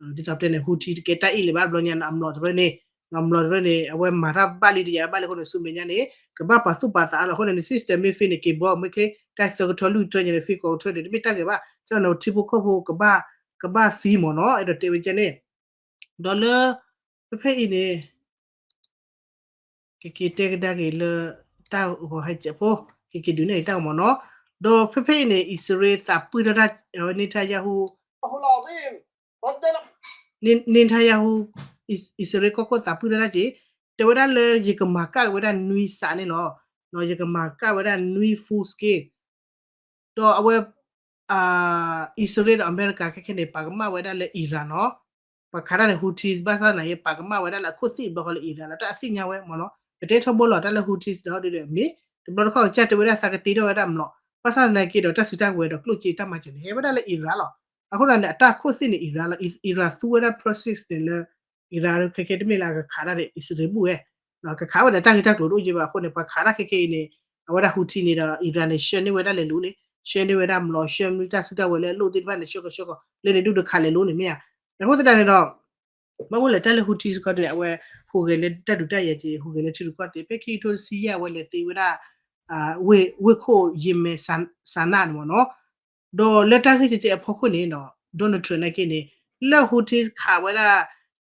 ဒ်သိးပတဲန့ၣ် Houthi တကဲတၢ်အ့ၣ်လၢၤဘၣ် ဘျီညါန့ၣ် အမျိာ်တရၢန့ၣ် အမျိာ်တရၢန့ၣ် အဝဲမၤတၢ်ဘၣ်လံတယၤဘၣ်လံအဃိန့ၣ် ဆူမဲာ်ညါန့ၣ် ကဘၣ်ပာ်သူၣ်ပာ်သးအါလီၤ အဃိန့ၣ် န system မ့ၢ် fail န့ၣ် က့ၤဘီမ့ၢ်ချ့ တၢ်သၢကထၢလွံၢ်ကထၢညါန့ၣ် fail ကိးကထၢန့ၣ် တမ့ၢ်တၢ်ဂ့ၤဘၣ် ကၠီၣ်နီၤထံဖိကီၢ်ဖိ ကဘၣ်သံမ့ၢ်နီၤ အဲၣ်ဒိးတဲဝဲကဲန့ၣ် ဒီးလၢ ဖဲဖဲအံၤန့ၣ် ကက့ၤတဲကဒါက့ၤလၢ တၢ်ဂီၤဟဲကဲးဖိ ကက့ၤဒုးနဲၣ်က့ၤတၢ်ဂီၤမ့ၢ်နီၤ ဒီးဖဲဖဲအံၤန့ၣ် အံၣ်စရ့လးသးပှၢ်ထီၣ်တၢ် Netanyahu Netanyahu အံၣ်စရ့လးကီၢ်ခိၣ်သးပှၢ်ထီၣ်တၢ်က့ၤ တဲဝဲဒၣ်လၢယကမၤကၣ်က့ၤဝဲဒၣ်နွံစးန့ၣ်လီၤ ယကမၤကၣ်ဝဲဒၣ်နွံ full scale ဒီးအဝဲ အံၣ်စရ့လးဒီးအမဲရကၤခဲခဲန့ၣ် ပှၤကမၣ်ဝဲဒၣ်လၢ Iran နီၤ ပှၤခးတၢ်န့ၣ် Houthis ဘၣ်ဆၣ်သနာ်က့ ပှၤကမၣ်ဝဲဒၣ်လၢအခိၣ်သ့ၣ်ဘျီဃီလၢ Iran လီၤ တၢ်အသ့ၣ်ညါဝဲမ့ၢ်နီၤ ပတဲထီဘိလီၤ တၢ်လၢ Houthis ဒီးဒ်ဒီး မ့ၢ်တဘျီတခီၣ်ကစၢ်တဲဝဲဒၣ်သးကတ့ထီၣ်ဝဲဒၣ်မ့ၢ်လီၤ ဘၣ်ဆၣ်သနာ်က့ဒီး တၢ်စုတၢ်ကဝဲၤဒီးကျိၣ်စ့တၢ်မၤစၢၤန့ၣ် ဟဲဝဲဒၣ်လၢ Iran လီၤ အဃိသတးန့ၣ် အတၢ်ခိၣ်သ့ၣ်န့ၣ် Iran လီၤ Iran သူဝဲဒၣ် proxies န့ၣ်လၢ Iran ခဲခဲတမ့ၢ်လၢအကခးတၢ်ဒီး အံၣ်စရ့လးဘူၣ်ဝဲ ကခးဝဲဒီးတၢ်ဂ့ၢ်တၢ်ကျိၤတအိၣ်ယဲဘၣ်အဃိန့ၣ် ပှၤခးတၢ်ခဲခဲအံၤန့ၣ် အဝဲဒၣ် Houthi န့ၣ်ဒီး Iran န့ၣ် ဆှၢန့ၢ်ဝဲဒၣ်လဲၤလူၤန့ၣ် ဆှၢန့ၢ်ဝဲဒၣ်မ့ၢ်လီၤ ဆှၢမနုၤတၢ်စုတၢ်ဝဲၤလၢအလိၣ်သ့ၣ်တဖၣ်န့ၣ် ဆှၢကဆှၢကီး လၢန့ၣ်ဒုးတခးလဲၤလူၤန့ၣ်မ့ၢ်ဧါ အဃိသတးန့ၣ်ဒီး ဘၣ်မနုၤလဲၣ် တၢ်လၢ Houthi စခီန့ၣ် အဝဲ ဟူးဂဲၤလၢတၢ်ဒုးတၢ်ယၤက့ၤ ဟူးဂဲၤလၢထံရူၢ်ကီၢ်သဲး ဖဲခံကထိတဆံယဲၢ် အဝဲလဲၤသ့ဝဲဒၣ် ဝ့ၢ်ခိၣ် ယမ့ၢ် Sanaa န့ၣ်မ့ၢ်နီၤ ဒီးလၢတၢ်ဂ့ၢ်ကဲကဲအဖီခိၣ်န့ၣ်ဒီး Donald Trump နာ်က့န့ၣ် လၢ Houthi ခးဝဲဒၣ်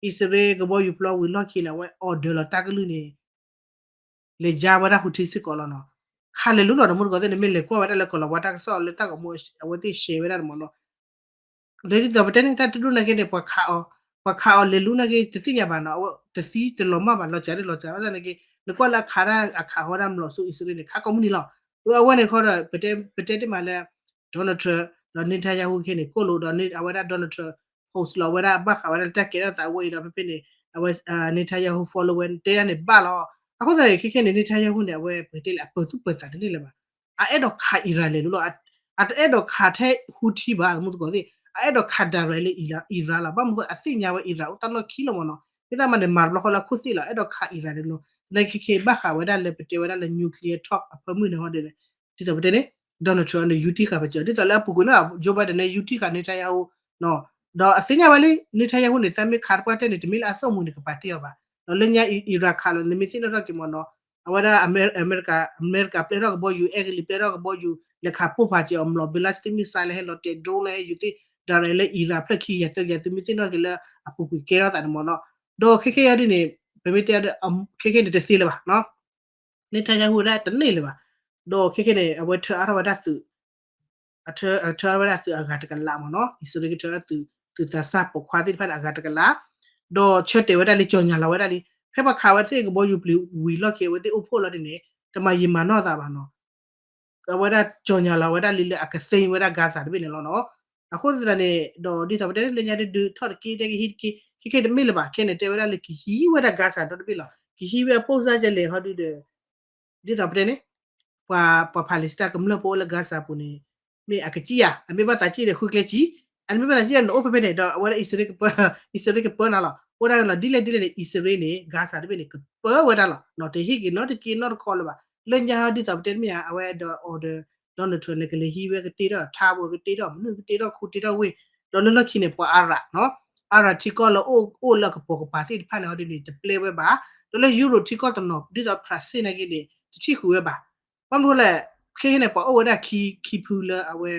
အံၣ်စရ့လးကဘီယူၤပျီဝံၤလီၢ်ခံန့ၣ် အဝဲ order လီၤတၢ်ကလုၢ်န့ၣ် လဲၤယါဝဲဒၣ် Houthi စ့ၢ်ကီးလီၤနီၤ ခးလဲၤလူၤလီၤ ဒီးမုၢ်တကိးသ့ၣ်န့ၣ် မ့ၢ်လဲၤကွၢ်ဝဲဒၣ်လၢကီၢ်လီၤဝါတၢ်ကစီၣ်လၢတၢ်ဂီၤမူ အဝဲသ့ၣ် share ဝဲဒၣ်န့ၣ်မ့ၢ်နီၤ ဒီးဒ်သိးပတဲန့ၣ် တၢ်တဒိၣ်နာ်က့န့ၣ် ပှၤခးအီၤ ပှၤခးအီၤလဲၤလူၤနာ်က့ တသ့ၣ်ညါဘၣ်နီၤ အဝဲတသံတလီၤမၢ်ဘၣ် လီၤစၢ်ဒ်လီၤစၢ် ဘၣ်ဆၣ်နာ်က့ နကွၢ်လၢအခးတၢ်အခးဃီဒၣ်မ့ၢ်လီၤဆူအံၣ်စရ့လးန့ၣ် ခးကိးမုၢ်နံၤလီၤ အဝဲန့ၣ်ခီဒီး ပတဲတ့ၢ်မးလၢ Donald Trump ဒီး Netanyahu ခဲန့ၣ် ကိၣ်လိာ်ဒီး အဝဲဒၣ် Donald Trump post လီၤဝဲဒၣ်ဘၣ်ဃးဝဲဒၣ်လၢတၢ်ကဲထီၣ်သးဝဲအံၤဒီး ဖဲဖဲန့ၣ် အဝဲ Netanyahu follower တဲဒၣ်န့ၣ်ဘၣ်လီၤ အဃိသတးန့ၣ် ခဲခဲန့ၣ် Netanyahu န့ၣ် အဝဲပတဲလၢအပၢၤသူၣ်ပၢၤသးတန့ၢ်လၢၤဘၣ် အအဲၣ်ဒိးခး Iran လဲၤလူၤလီၤ အတအဲၣ်ဒိးခးထဲ Houthi ဘၣ် သမူသကိးသ့ၣ် အအဲၣ်ဒိးခး direct လၢ Iran လီၤ ဘၣ်မနုၤအဃိအသ့ၣ်ညါဝဲ Iran အိၣ်တၢ်လီၢ်ခံလီၤမ့ၢ်နီၤ မ့ၢ်တၢ်မၤန့ၣ် မၤတဘျီဃီလၢအခိၣ်သ့ၣ်လီၤ အဲၣ်ဒိးခး Iran လဲၤလူၤ သနာ်က့ခဲခဲဘၣ်ဃးဝဲဒၣ်လၢပတဲဝဲဒၣ်လၢ nuclear talk အဖၢမုၢ်န့ၣ်ဟီဒ်န့ၣ် ဒ်သိးပတဲန့ၣ် Donald Trump န့ၣ် ယူၤတံၢ်ဃာ်ပစၢၤ ဒ်သိးလၢအပူၤကွံာ်န့ၣ် Joe Biden န့ၣ် ယူၤတံၢ်ဃာ် Netanyahu ဒီးအသ့ၣ်ညါဝဲလံ Netanyahu န့ၣ် သးမ့ၢ်ခးတပှၢ်တဲန့ၣ် တမ့ၢ်လၢအသီၣ်မူန့ၣ် ကပာ်တ့ၢ်အီၤဘၣ် ဒီးလၢညါ Iran ခးလီၤ နမ့ၢ်သ့ၣ်နီၣ်ထီၣ်က့ၤမ့ၢ်နီၤ အဝဲဒၣ် အမဲရကၤ အမဲရကၤပျဲထီၣ်ကဘီယူၤ အဲကလံးပျဲထီၣ်ကဘီယူၤ လဲၤခးပိၢ်ဖးက့ၤအီၤ မ့ၢ်လီၤ ballistic missile လၢဟဲလီၤတဲာ် drone လၢဟဲယူၤသ့ၣ် direct လၢ Iran ဖျၢၣ်ခံကယၤသၢကယၤ သုမ့ၢ်သ့ၣ်နီၣ်က့ၤလၢအပူၤကွံာ်ကဲထီၣ်သးန့ၣ်မ့ၢ်နီၤ ဒီးခဲခဲအံၤဒ်န့ၣ် ပမ့ၢ်တဲ ခဲခဲန့ၣ်တသ့လၢၤဘၣ် Netanyahu ဝဲဒၣ်တန့ၢ်လၢၤဘၣ် ဒီးခဲခဲန့ၣ် အဝဲထၢအါထီၣ်ဝဲဒၣ်သုး အထၢအထၢဝဲဒၣ်သုးအဂၤတကလးမ့ၢ်နီၤ အံၣ်စရ့လးကထၢသုး သုးသးစၢ်ပိာ်ခွါသ့ၣ်တဖၣ်န့ၣ် အဂၤတကလး ဒီးဆၢတဲာ်ဝဲဒၣ်လံ ကၠီၣ်ညါလီၤဝဲဒၣ်လံ ဖဲပှၤခးဝဲသ့ၣ်ကဘီယူၤပျံၤဝံၤလီၢ်ခံ အဝဲသ့ၣ်အိၣ်ဖှိၣ်လီၤဒ်န့ၣ် တမၤယံာ်မၤနီၢ်သးဘၣ်နီၤ အဝဲဒၣ်ကၠီၣ်ညါလီၤဝဲဒၣ်လံလၢအကသ့ဝဲဒၣ် Gaza တဘ့ၣ်န့ၣ်လီၤနီၤ အဃိသတးန့ၣ် ဒီးဒ်သိးပတဲလၢညါဒုးဒုးထီၣ်တက့ၢ် တဲကဟံးတက့ၢ် ခဲခဲတမ့ၢ်လၢၤဘၣ် ခဲန့ၣ်တဲဝဲဒၣ်လၢကဟံးဝဲဒၣ် Gaza ဒီတဘ့ၣ်လီၤ ကဟံးဝဲအပိၢ်စၢ်ကလဲၣ်ဟီဒုးဒီး ဒ်သိးပတဲန့ၣ် ပှၤ ပှၤ Palestine ကမျၢၢ်ဖိအိၣ်လၢ Gaza ပူၤန့ၣ် မ့ၢ်အကစံၣ်ယၤ အမ့ၢ်ဘၣ်သးစံၣ်ဒီးဃုကျဲစံၣ် အမ့ၢ်ဘၣ်သးစံၣ်ဒီးနအိၣ်ဖဲဖဲန့ၣ် ဒီးအဝဲဒၣ်အံၣ်စရ့လးကပၢနၤလီၤ အိၣ်ဒၣ်လီၤ ဒ်လဲၣ်ဒ်လဲၣ်န့ၣ် အံၣ်စရ့လးန့ၣ် Gaza တဘ့ၣ်န့ၣ် ကပၢဝဲဒၣ်လီၤ. တဟ့ၣ်က့ၤနီတက့နီတခီလၢၤဘၣ်. လၢညါဟီဒ်သိးပတဲတမ့ၢ်ဧါ အဝဲဒီး order Donald Trump န့ၣ် ကလဲၤဟံးဝဲကတ့ထီၣ် ထးဘိ ကတ့ထီၣ်မနုၤ ကတ့ထီၣ်ခူ တ့ထီၣ်ဝ့ၢ်, ဒီးလၢလီၢ်ခံန့ၣ် ပှၤအါရးနီၤ အါရးထံကီၢ်လၢအိၣ်လၢအကပိာ်ကပၤသ့ၣ်တဖၣ်န့ၣ် ဟီဒ်န့ၣ် တပျဲဝဲဘၣ်. ဒီးလၢယူရိးထံကီၢ်တနီၤ ဒ်သိးဖြးစ့ၣ်နာ်က့န့ၣ် တထံၣ်ဃုာ်ဝဲဘၣ်. ဘၣ်မနုၤလဲၣ် ခဲခဲန့ၣ် ပှၤအိၣ်ဝဲဒၣ်ခံဖုလၢအဝဲ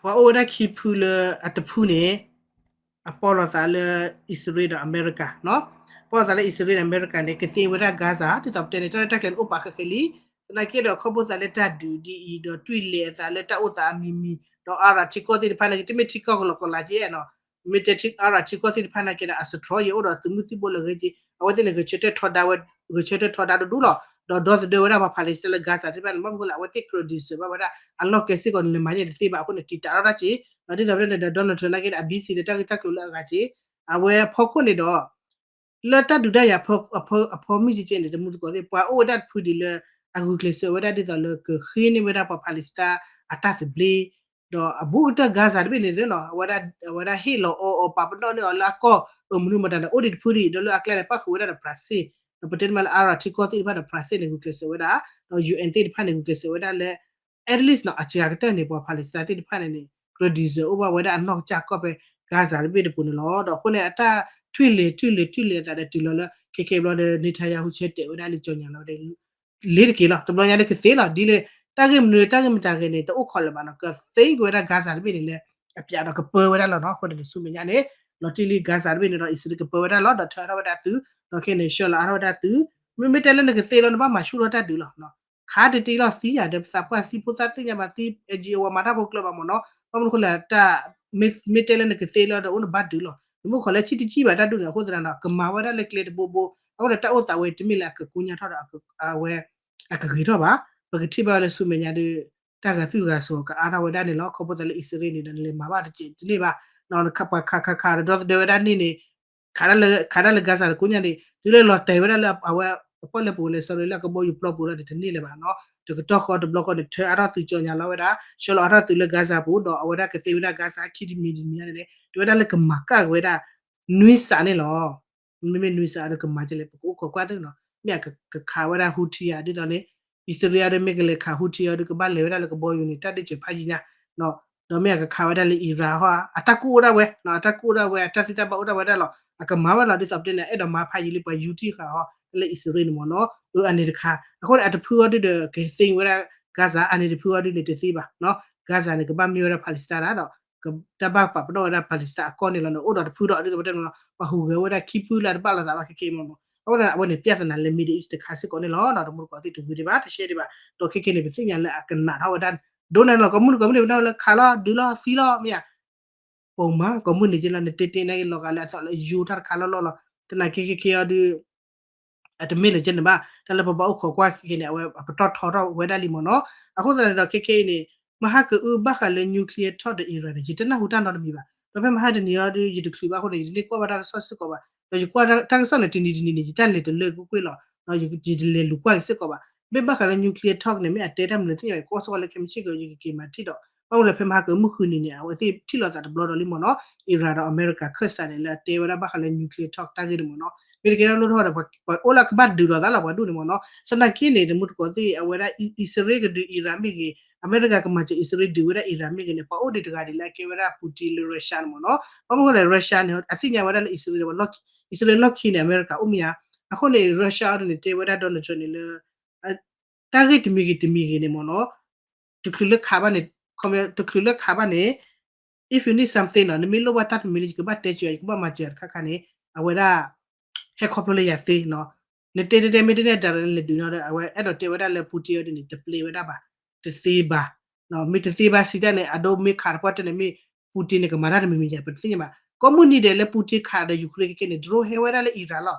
ပှၤအိၣ်ဝဲဒၣ်ခံဖုလၢအတဖုန့ၣ် အပီၢ်လိာ်သးလၢအံၣ်စရ့လးဒီးအမဲရကၤနီၤ. ပီၢ်လိာ်သးလၢအံၣ်စရ့လးဒီးအမဲရကၤန့ၣ် ကသ့ဝဲဒၣ် Gaza ဒ်သိးပတဲန့ၣ် တၢ်ရဲၣ်တၢ်ကျဲၤန့ၣ်အိၣ်ပာ်ဃဲးဃဲးလံ. သနာ်က့ဒီး ခီဖျိသးလၢတၢ်ဒုးဒ်အံၤ ဒီးတွံၢ်လဲၤအသးလၢတၢ်အိၣ်သးအမံၤမံၤ ဒီးအါရးထံကီၢ်သ့ၣ်တဖၣ်န့ၣ် တမ့ၢ်ထံကီၢ်ကလီကလီက့နီၤ မ့ၢ်တဲထံအါရးထံကီၢ်သ့ၣ်တဖၣ်နာ်က့ဒီး အစထြီယဲ အိၣ်ဒီးသုးမုၢ်သံၣ်ဘိလၢအဂ့ၤက့ အဝဲသ့ၣ်န့ၣ် ဂဲၤဆၢထၢၣ်ထီဒါဝဲ ဂဲၤဆၢထၢၣ်ထီဒါတဒူၣ်လီၤ. ဒီးဒီသဒၢဝဲဒၣ်ပှၤ Palestine လၢ Gaza သ့ၣ်တဖၣ်န့ၣ် ဘၣ်မနုၤဃိလဲၣ် အဝဲသ့ၣ် criticize ဘၣ်ဝဲဒၣ် အလီၢ်ကျဲစ့ၢ်ကီးန့ၣ် လဲၤမၤန့ၢ်တသ့ဘၣ်အဃိန့ၣ် တံာ်တာ်ထီၣ်တၢ်က့ ဒီးဒ်သိးပတဲန့ၣ်ဒီး Donald Trump နာ်က့ဒီး အ busy ဒီးတၢ်ဂ့ၢ်တၢ်ကျိၤလၢအဂၤက့ အဝဲအဖီခိၣ်န့ၣ်ဒီး လၢတၢ်ဒုးတၢ်ယၤအဖီမုၢ်ကဲကဲန့ၣ် တမူတကိးသ့ၣ် ပှၤအိၣ်ဝဲဒၣ်တဖုဒံးလၢ အဂုာ်ကျဲးစၢးဝဲဒၣ်ဒ်သိးလၢကဃ့န့ၢ်ဝဲဒၣ်ပှၤ Palestine အတၢ်သဘျ့ ဒီးအဘူးကတၢၢ် Gaza တဘ့ၣ်န့ၣ်သ့နီၤ အဝဲဒၣ်ဟ့ၣ်လီၤအီအီၤ ပာ်ပနီၣ်န့ၢ်အီၤလၢအကီၢ်အမနုၤမတၤဒီး အိၣ်ဒံးတဖုဒံး ဒီးလၢအကျဲန့ၣ် ပၣ်ဃုာ်ဝဲဒၣ်ဒီးဖြးစ့ၣ် ဒီးပတဲတမံၤလၢအါရးထံကီၢ်သ့ၣ်တဖၣ်ဒီးဖြးစ့ၣ်န့ၣ် ဂုာ်ကျဲးစၢးဝဲဒၣ် ဒီး ယူၣ်အဲၣ် သ့ၣ်တဖၣ်န့ၣ် ဂုာ်ကျဲးစၢးဝဲဒၣ်လၢ at least နီၤ အစှၤကတၢၢ်န့ၣ် ပှၤ Palestine သ့ၣ်တဖၣ်န့ၣ်န့ၣ် criticize အိၣ်ဘၣ်ဝဲဒၣ်အနီၢ်ကစၢ်ကီၢ်ဖဲ Gaza တဘ့ၣ်တပူၤန့ၣ်လီၤ. ဒီးအဃိန့ၣ် အတၢ်ထွံၣ်လဲၤထွံၣ်လဲၤထွံၣ်လဲၤအသးဒီးတုၤလီၤလၢ ခဲခဲဘျီဒီး Netanyahu ဆၢတဲာ်ဝဲဒၣ်လံ ကြေညာလီၤဒီး လ့ၤတက့ၢ်လီၤ. တဘျီညါဒီးကသ့လီၤ ဒ်လဲၣ် တၢ်ဂ့ၢ်မနုၤတၢ်ဂ့ၢ်မတၤဂ့ၤန့ၣ် တအိၣ်ခိးလၢၤဘၣ်နီၤ ကသ့က့ၤဝဲဒၣ် Gaza တဘ့ၣ်န့ၣ်လၢ အပျးဒီးကပၢဝဲဒၣ်လီၤနီၤ. အဃိန့ၣ် ဆူမဲာ်ညါန့ၣ် လီၤတံၢ်လံ Gaza တဘ့ၣ်န့ၣ်ဒီး အံၣ်စရ့လးကပၢဝဲဒၣ်လီၤ ဒီးထၢထီၣ်ဝဲဒၣ်သု ဒီးခဲန့ၣ် ဆှၢလီၤအါထီၣ်ဝဲဒၣ်သု မ့မ့ၢ်တဲလၢနကသ့လီၤ နဘၣ်မၤဆူၣ်ထီၣ်တၢ်ဒုးလီၤ ခးတတ့လီၤသံယၤဒီး ပသးပှၢ်သံဖိသၣ်သ့ၣ်ညါဘၣ်သံ NGO ဝဲမၤတၢ်ဖိကျၢၤဘၣ်မ့ၢ်နီၤ ဘၣ်မနုၤဃိလဲၣ် တၢ် မ့ၢ်တဲလၢနကသ့လီၤဒီး အိၣ်နဘၣ်ဒုးလီၤ နမ့ၢ်ခိးလၢဆံတကံၢ်ဘၣ်တၢ်ဒုးန့ၣ် အဃိသတးဒီး ကမၤဝဲဒၣ်လၢကျဲတဘိဘိ အဃိန့ၣ် တၢ်အိၣ်သးဝဲတမ့ၢ်လၢအကကိညါထီၣ်ဒီး အဝဲ အကဂ့ၤထီၣ်ဘၣ် ပကထံၣ်ဘၣ်လၢဆူမဲာ်ညါဒီး တၢ်ဂၤသူၣ်ဂၤစိၤကအါထီၣ်ဝဲဒၣ်န့ၣ်လီၤ. ခီဖျိသးလၢအံၣ်စရ့လးန့ၣ်ဒီး နလဲၤမၤဘၣ်တစဲးတန့ၢ်ဘၣ် ပှၤခးခးခးဒီးဒီသဒၢဝဲဒၣ်န့ၣ်န့ၣ် ခးတၢ်လၢ ခးတၢ်လၢ Gaza တကိညါန့ၣ် တုၤလၢလီၤတဲာ်ဝဲဒၣ်လၢအဝဲ အပီၣ်လဲၣ်ပူၤလဲၣ် sorry လၢအကဘီယူၤပျီပူၤလီၤန့ၣ် တန့ၢ်လၢၤဘၣ်နီၤ တကတီၢ်ဃီတဘျီဃီန့ၣ် ထၢအါထီၣ်သုးကၠီညါလီၤဝဲဒၣ် ဆှၢလီၤအါထီၣ်သုးလၢ Gaza ပူၤ ဒီးအဝဲဒၣ်ကသ့ဝဲဒၣ် Gaza ခံတမံၤတမံၤန့ၣ် တဝဲဒၣ်လၢကမၤကၣ်က့ၤဝဲဒၣ် နွံစးန့ၣ်လီၤ မ့မ့ၢ်နွံစးဒီးကမၤကလဲၣ် ပကအိၣ်ခိးကွၢ်သ့နီၤ မ့ၢ်အကခးဝဲဒၣ် Houthi ဧါ ဒ်သိးန့ၣ် အံၣ်စရ့လးဒီးမ့ၢ်ကလဲၤခး Houthi အီၤဒီးကဘၣ်လဲၤဝဲဒၣ်လၢကဘီယူၤန့ၣ် တၢ်ဒ့ၣ်စၢၤဖးယံၤညါ ဒီးမ့ၢ်အကခးဝဲဒၣ်လၢ Iran ဟီ အတၢ်ကူၣ်အိၣ်ဒၣ်ဝဲ အတၢ်ကူၣ်အိၣ်ဒၣ်ဝဲ အတၢ်သံတၢ်ဘၣ်အိၣ်ဒၣ်ဝဲဒၣ်လီၤ အကမၤဝဲလီၤ ဒ်သိးပတဲန့ၣ် အဲၣ်ဒိးမၤဖးယံၤလံပှၤယူၤထံၣ်ဃာ်ဟီ လၢအံၣ်စရ့လးန့ၣ်မ့ၢ်နီၤ အန့ၣ်တခါ အဃိန့ၣ် အတဖုအီၤဒုဒီး ကသ့ဝဲဒၣ် Gaza အန့ၣ်တဖုအီၤဒုန့ၣ်တသ့ဘၣ် Gaza န့ၣ် ကဘၣ်မ့ၢ်ဝဲဒၣ် Palestine ဒီး တၢ်ဘၣ်ပာ်ပနီၣ်ဝဲဒၣ် Palestine အကီၢ်န့ၣ်လီၤန့ၣ် အိၣ်ဒီးတဖုဒီး ဒ်သိးပတဲန့ၣ်လီၤ ပှၤဟူးဂဲၤဝဲဒၣ်ခံဖုလၢတဘၣ်လိာ်သးဘၣ်ခဲခဲမ့ၢ်နီၤ အဃိန့ၣ် အဝဲန့ၣ် ပြဿနာ လၢ Middle East တခါစ့ၢ်ကီးန့ၣ်လီၤ ဒီးတမူတကိးသ့ၣ်တဝံၤဒံးဘၣ် တရှဲဒံးဘၣ် ဒီးခဲခဲန့ၣ် ပသ့ၣ်ညါလၢအကနးထီၣ်ဝဲဒၣ် ဒိၣ်န့ၣ်လီၤ ကိးမုၢ်နံၤကိးမုၢ်နံၤ ပနၢ်လၢခးလီၤ ဒုးလီၤ သံလီၤ မ့ၢ်ဧါ ပိာ်မး ကိးမုၢ်နံၤက့လီၤ နတဲတဲနာ်က့ လီၤဂာ်လၢအသီၣ်လၢယိၤတၢ်တခါလီၤလီၤလီၤ သနာ်က့ခဲခဲအီၤဒု အတမ့ၢ်လၢကဲန့ၣ်ဘၣ် တၢ်လၢပဘၣ်အိၣ်ခိးကွၢ်ခဲခဲန့ၣ် အဝဲအပတီၢ်ထီထီၣ်ဝဲဒၣ်လံမ့ၢ်နီၤ အဃိသတးန့ၣ်ဒီးခဲခဲအံၤန့ၣ် မဟါကအုဘၣ်ဃးလၢ nuclear talk ဒီး Iran န့ၣ် ယတနၢ်ဟူတၢ်နီတမံၤဘၣ် ဒီးဖဲမဟါတနံၤအံၤဒီး ယတချုးဘၣ်အဃိန့ၣ် ယတန့ၢ်ကွၢ်ဘၣ်တၢ်ကစီၣ်စ့ၢ်ကီးဘၣ် ဒီးယကွၢ်တၢ်ကစီၣ်န့ၣ် တနံၤတနံၤန့ၣ် ယတၢ်လဲၤတလၢကွ့ၢ်ကွ့ၢ်လီၤ ယတလဲၤလူၤကွၢ်က့ၤစ့ၢ်ကီးဘၣ် မ့ၢ်ဘၣ်ဃးလၢ nuclear talk န့ၣ် မ့ၢ်အတဲတၢ်မနုၤသ့ၣ်ညါ ယကွၢ်စ့ၢ်ကီးလၢခဲမုၢ်ဆ့ၣ်ကီး ယကက့ၤမၤထံၣ်ဒီး ဘၣ်မနုၤလၢဖဲမဟါကအုမုၢ်ဃုနံၤန့ၣ် အဝဲသ့ၣ်ထံၣ်လိာ်သးတဘျီဒီးလံမ့ၢ်နီၤ Iran ဒီးအမဲရကၤခၢၣ်စးန့ၣ် လၢအတဲဝဲဒၣ်ဘၣ်ဃးလၢ nuclear talk တၢ်ဂ့ၢ်န့ၣ်မ့ၢ်နီၤ မ့ၢ်တကဲထီၣ်လိၣ်ထီၣ်ဒီး ပှၤအိၣ်လၢကဘၣ်ဒုးလိာ်သးလီၤ ပှၤဒူၣ်န့ၣ်မ့ၢ်နီၤ သနာ်က့န့ၣ် တမူတကိးသ့ၣ် အဝဲဒၣ်အံၣ်စရ့လးကဒုး Iran မ့ၢ်ဂ့ၤ အမဲရကၤကမၤစၢၤအံၣ်စရ့လးဒုးဝဲဒၣ် Iran မ့ၢ်ဂ့ၤန့ၣ် ပှၤအိၣ်ဒံးတဂၤဒံးလၢအကဲဝဲဒၣ် Putin လၢ Russia န့ၣ်မ့ၢ်နီၤ ဘၣ်မနုၤဃိလဲၣ် Russia န့ၣ် အသ့ၣ်ညါဝဲဒၣ်လၢအံၣ်စရ့လး အံၣ်စရ့လးလီၢ်ခံန့ၣ် အမဲရကၤအိၣ်မ့ၢ်ဧါ အဃိန့ၣ် Russia အီၤဒ်န့ၣ် တဲဝဲဒၣ် Donald Trump န့ၣ်လၢ တၢ်ဂ့ၢ်တမံၤဂ့ၤတမံၤဂ့ၤန့ၣ်မ့ၢ်နီၤ တချုးလၢခးဘၣ်န့ၣ် တချုးလၢခးဘၣ်န့ၣ် if you need something နီၤ နမ့ၢ်လိၣ်ဘၣ်တၢ်တမံၤန့ၣ် ယကဘၣ်တဲစၢၤ ယကဘၣ်မၤစၢၤတခါခါန့ၣ် အဝဲဒၣ် ဟဲခီဖျိလၢယၤသ့နီၤ နတဲတဲတဲမ့ၢ်တန့ၢ် direct လဲၤဒုးနီၤ အဝဲအဲၣ်ဒိးတဲဝဲဒၣ်လၢ Putin အီၤဒ်န့ၣ် တပျဲဝဲဒၣ်ဘၣ် တသ့ဘၣ် မ့ၢ်တသ့ဘၣ်စံးတၢ်န့ၣ် အဒိမ့ၢ်ခးတပှၢ်တၢၢ်န့ၣ်မ့ၢ် Putin န့ၣ် ကမၤတၢ်တမံၤမံၤယၤ ပတသ့ၣ်ညါဘၣ် ကိးမုၢ်နံၤဒဲးလၢ Putin ခးဒီး Ukraine ခဲခဲန့ၣ် drone ဟဲဝဲဒၣ်လၢ Iran လီၤ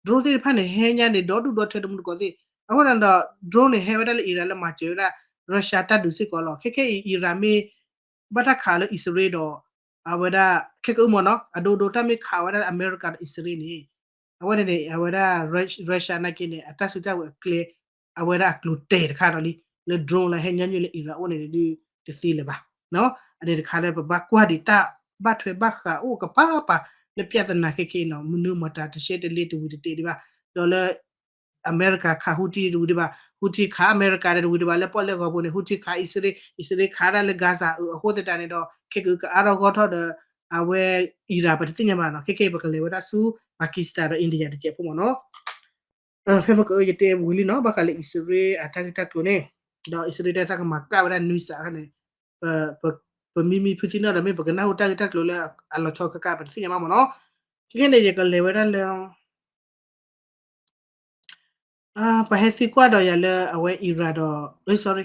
drone သ့ၣ်တဖၣ်န့ၣ် ဟဲညါန့ၣ် ဒီဒူၣ်ဒီထၢတမူတကိးသ့ၣ် အဃိသတးဒီး drone န့ၣ် ဟဲဝဲဒၣ်လၢ Iran လၢမၤစၢၤဝဲဒၣ် Russia တၢ်ဒုးစ့ၢ်ကီးလီၤ ခဲခဲအံၤ Iran မ့ၢ် ဘၣ်တၢ်ခးလၢအံၣ်စရ့လးဒီး အဝဲဒၣ် ခဲကအုမ့ၢ်နီၤ အဒိဒိတၢ်မ့ၢ်ခးဝဲဒၣ်လၢအမဲရကၤဒီးအံၣ်စရ့လးန့ၣ် အဝဲန့ၣ်န့ၣ် အဝဲဒၣ် Russia နာ်က့န့ၣ် အတၢ်စုတၢ်ဝဲၤအကျဲ အဝဲဒၣ်အကျိၤတဲာ်တခါဒီးလံ လၢ drone လၢဟဲညီနုၢ်လၢ Iran အိၣ်န့ၣ်ဒုး တသ့လၢၤဘၣ် အန့ၣ်တခါလၢပဘၣ်ကွၢ်ဒံးတၢ် ဘၣ်ထွဲဘၣ်ဃးအိၣ်ကပၤပၤ လၢ ပြဿနာ ခဲခဲအံၤနီၤ မနုၤမတၤတရှဲတလ့တဝံၤတတဲာ်ဒံးဘၣ် ဒီးလၢ အမဲရကၤခး Houthi တဝံၤဒံးဘၣ် Houthi ခးအမဲရကၤဒီး တဝံၤဒံးဘၣ် လၢပီၣ်လဲၣ်ဂီၤပူၤန့ၣ် Houthi ခးအံၣ်စရ့လး အံၣ်စရ့လးခးဒၣ်လၢ Gaza အဃိသတးန့ၣ်ဒီး ခဲကကအါထီၣ်ဂီၢ်ထီၣ်ဒီး အဝဲ Iran ပတသ့ၣ်ညါဘၣ်နီၤ ခဲခဲအံၤပကလဲၤဝဲဒၣ်ဆူ Pakistan ဒီး India တစဲးဖိမ့ၢ်နီၤ ဖဲမ့ၢ်ကယတဲဝံၤလံနီၤ ဘၣ်ဃးလၢအံၣ်စရ့လးအတၢ်ဂ့ၢ်တၢ်ကျိၤန့ၣ် ဒီးအံၣ်စရ့လးတဲသးကမၤကၣ်ဝဲဒၣ် news အခါန့ၣ် ပမံမံဖုသံနီၣ်ဒီး မ့ၢ်ပကနၢ်ဟူတၢ်ဂ့ၢ်တၢ်ကျိၤလၢအလီၤဆီကကး ပတသ့ၣ်ညါဘၣ်မ့ၢ်နီၤ ခဲခဲန့ၣ် ယကလဲၤဝဲဒၣ်လၢ ပှၤဟဲသံကွၢ်ဒီးယၤလၢအဝဲ Iran ဒီး sorry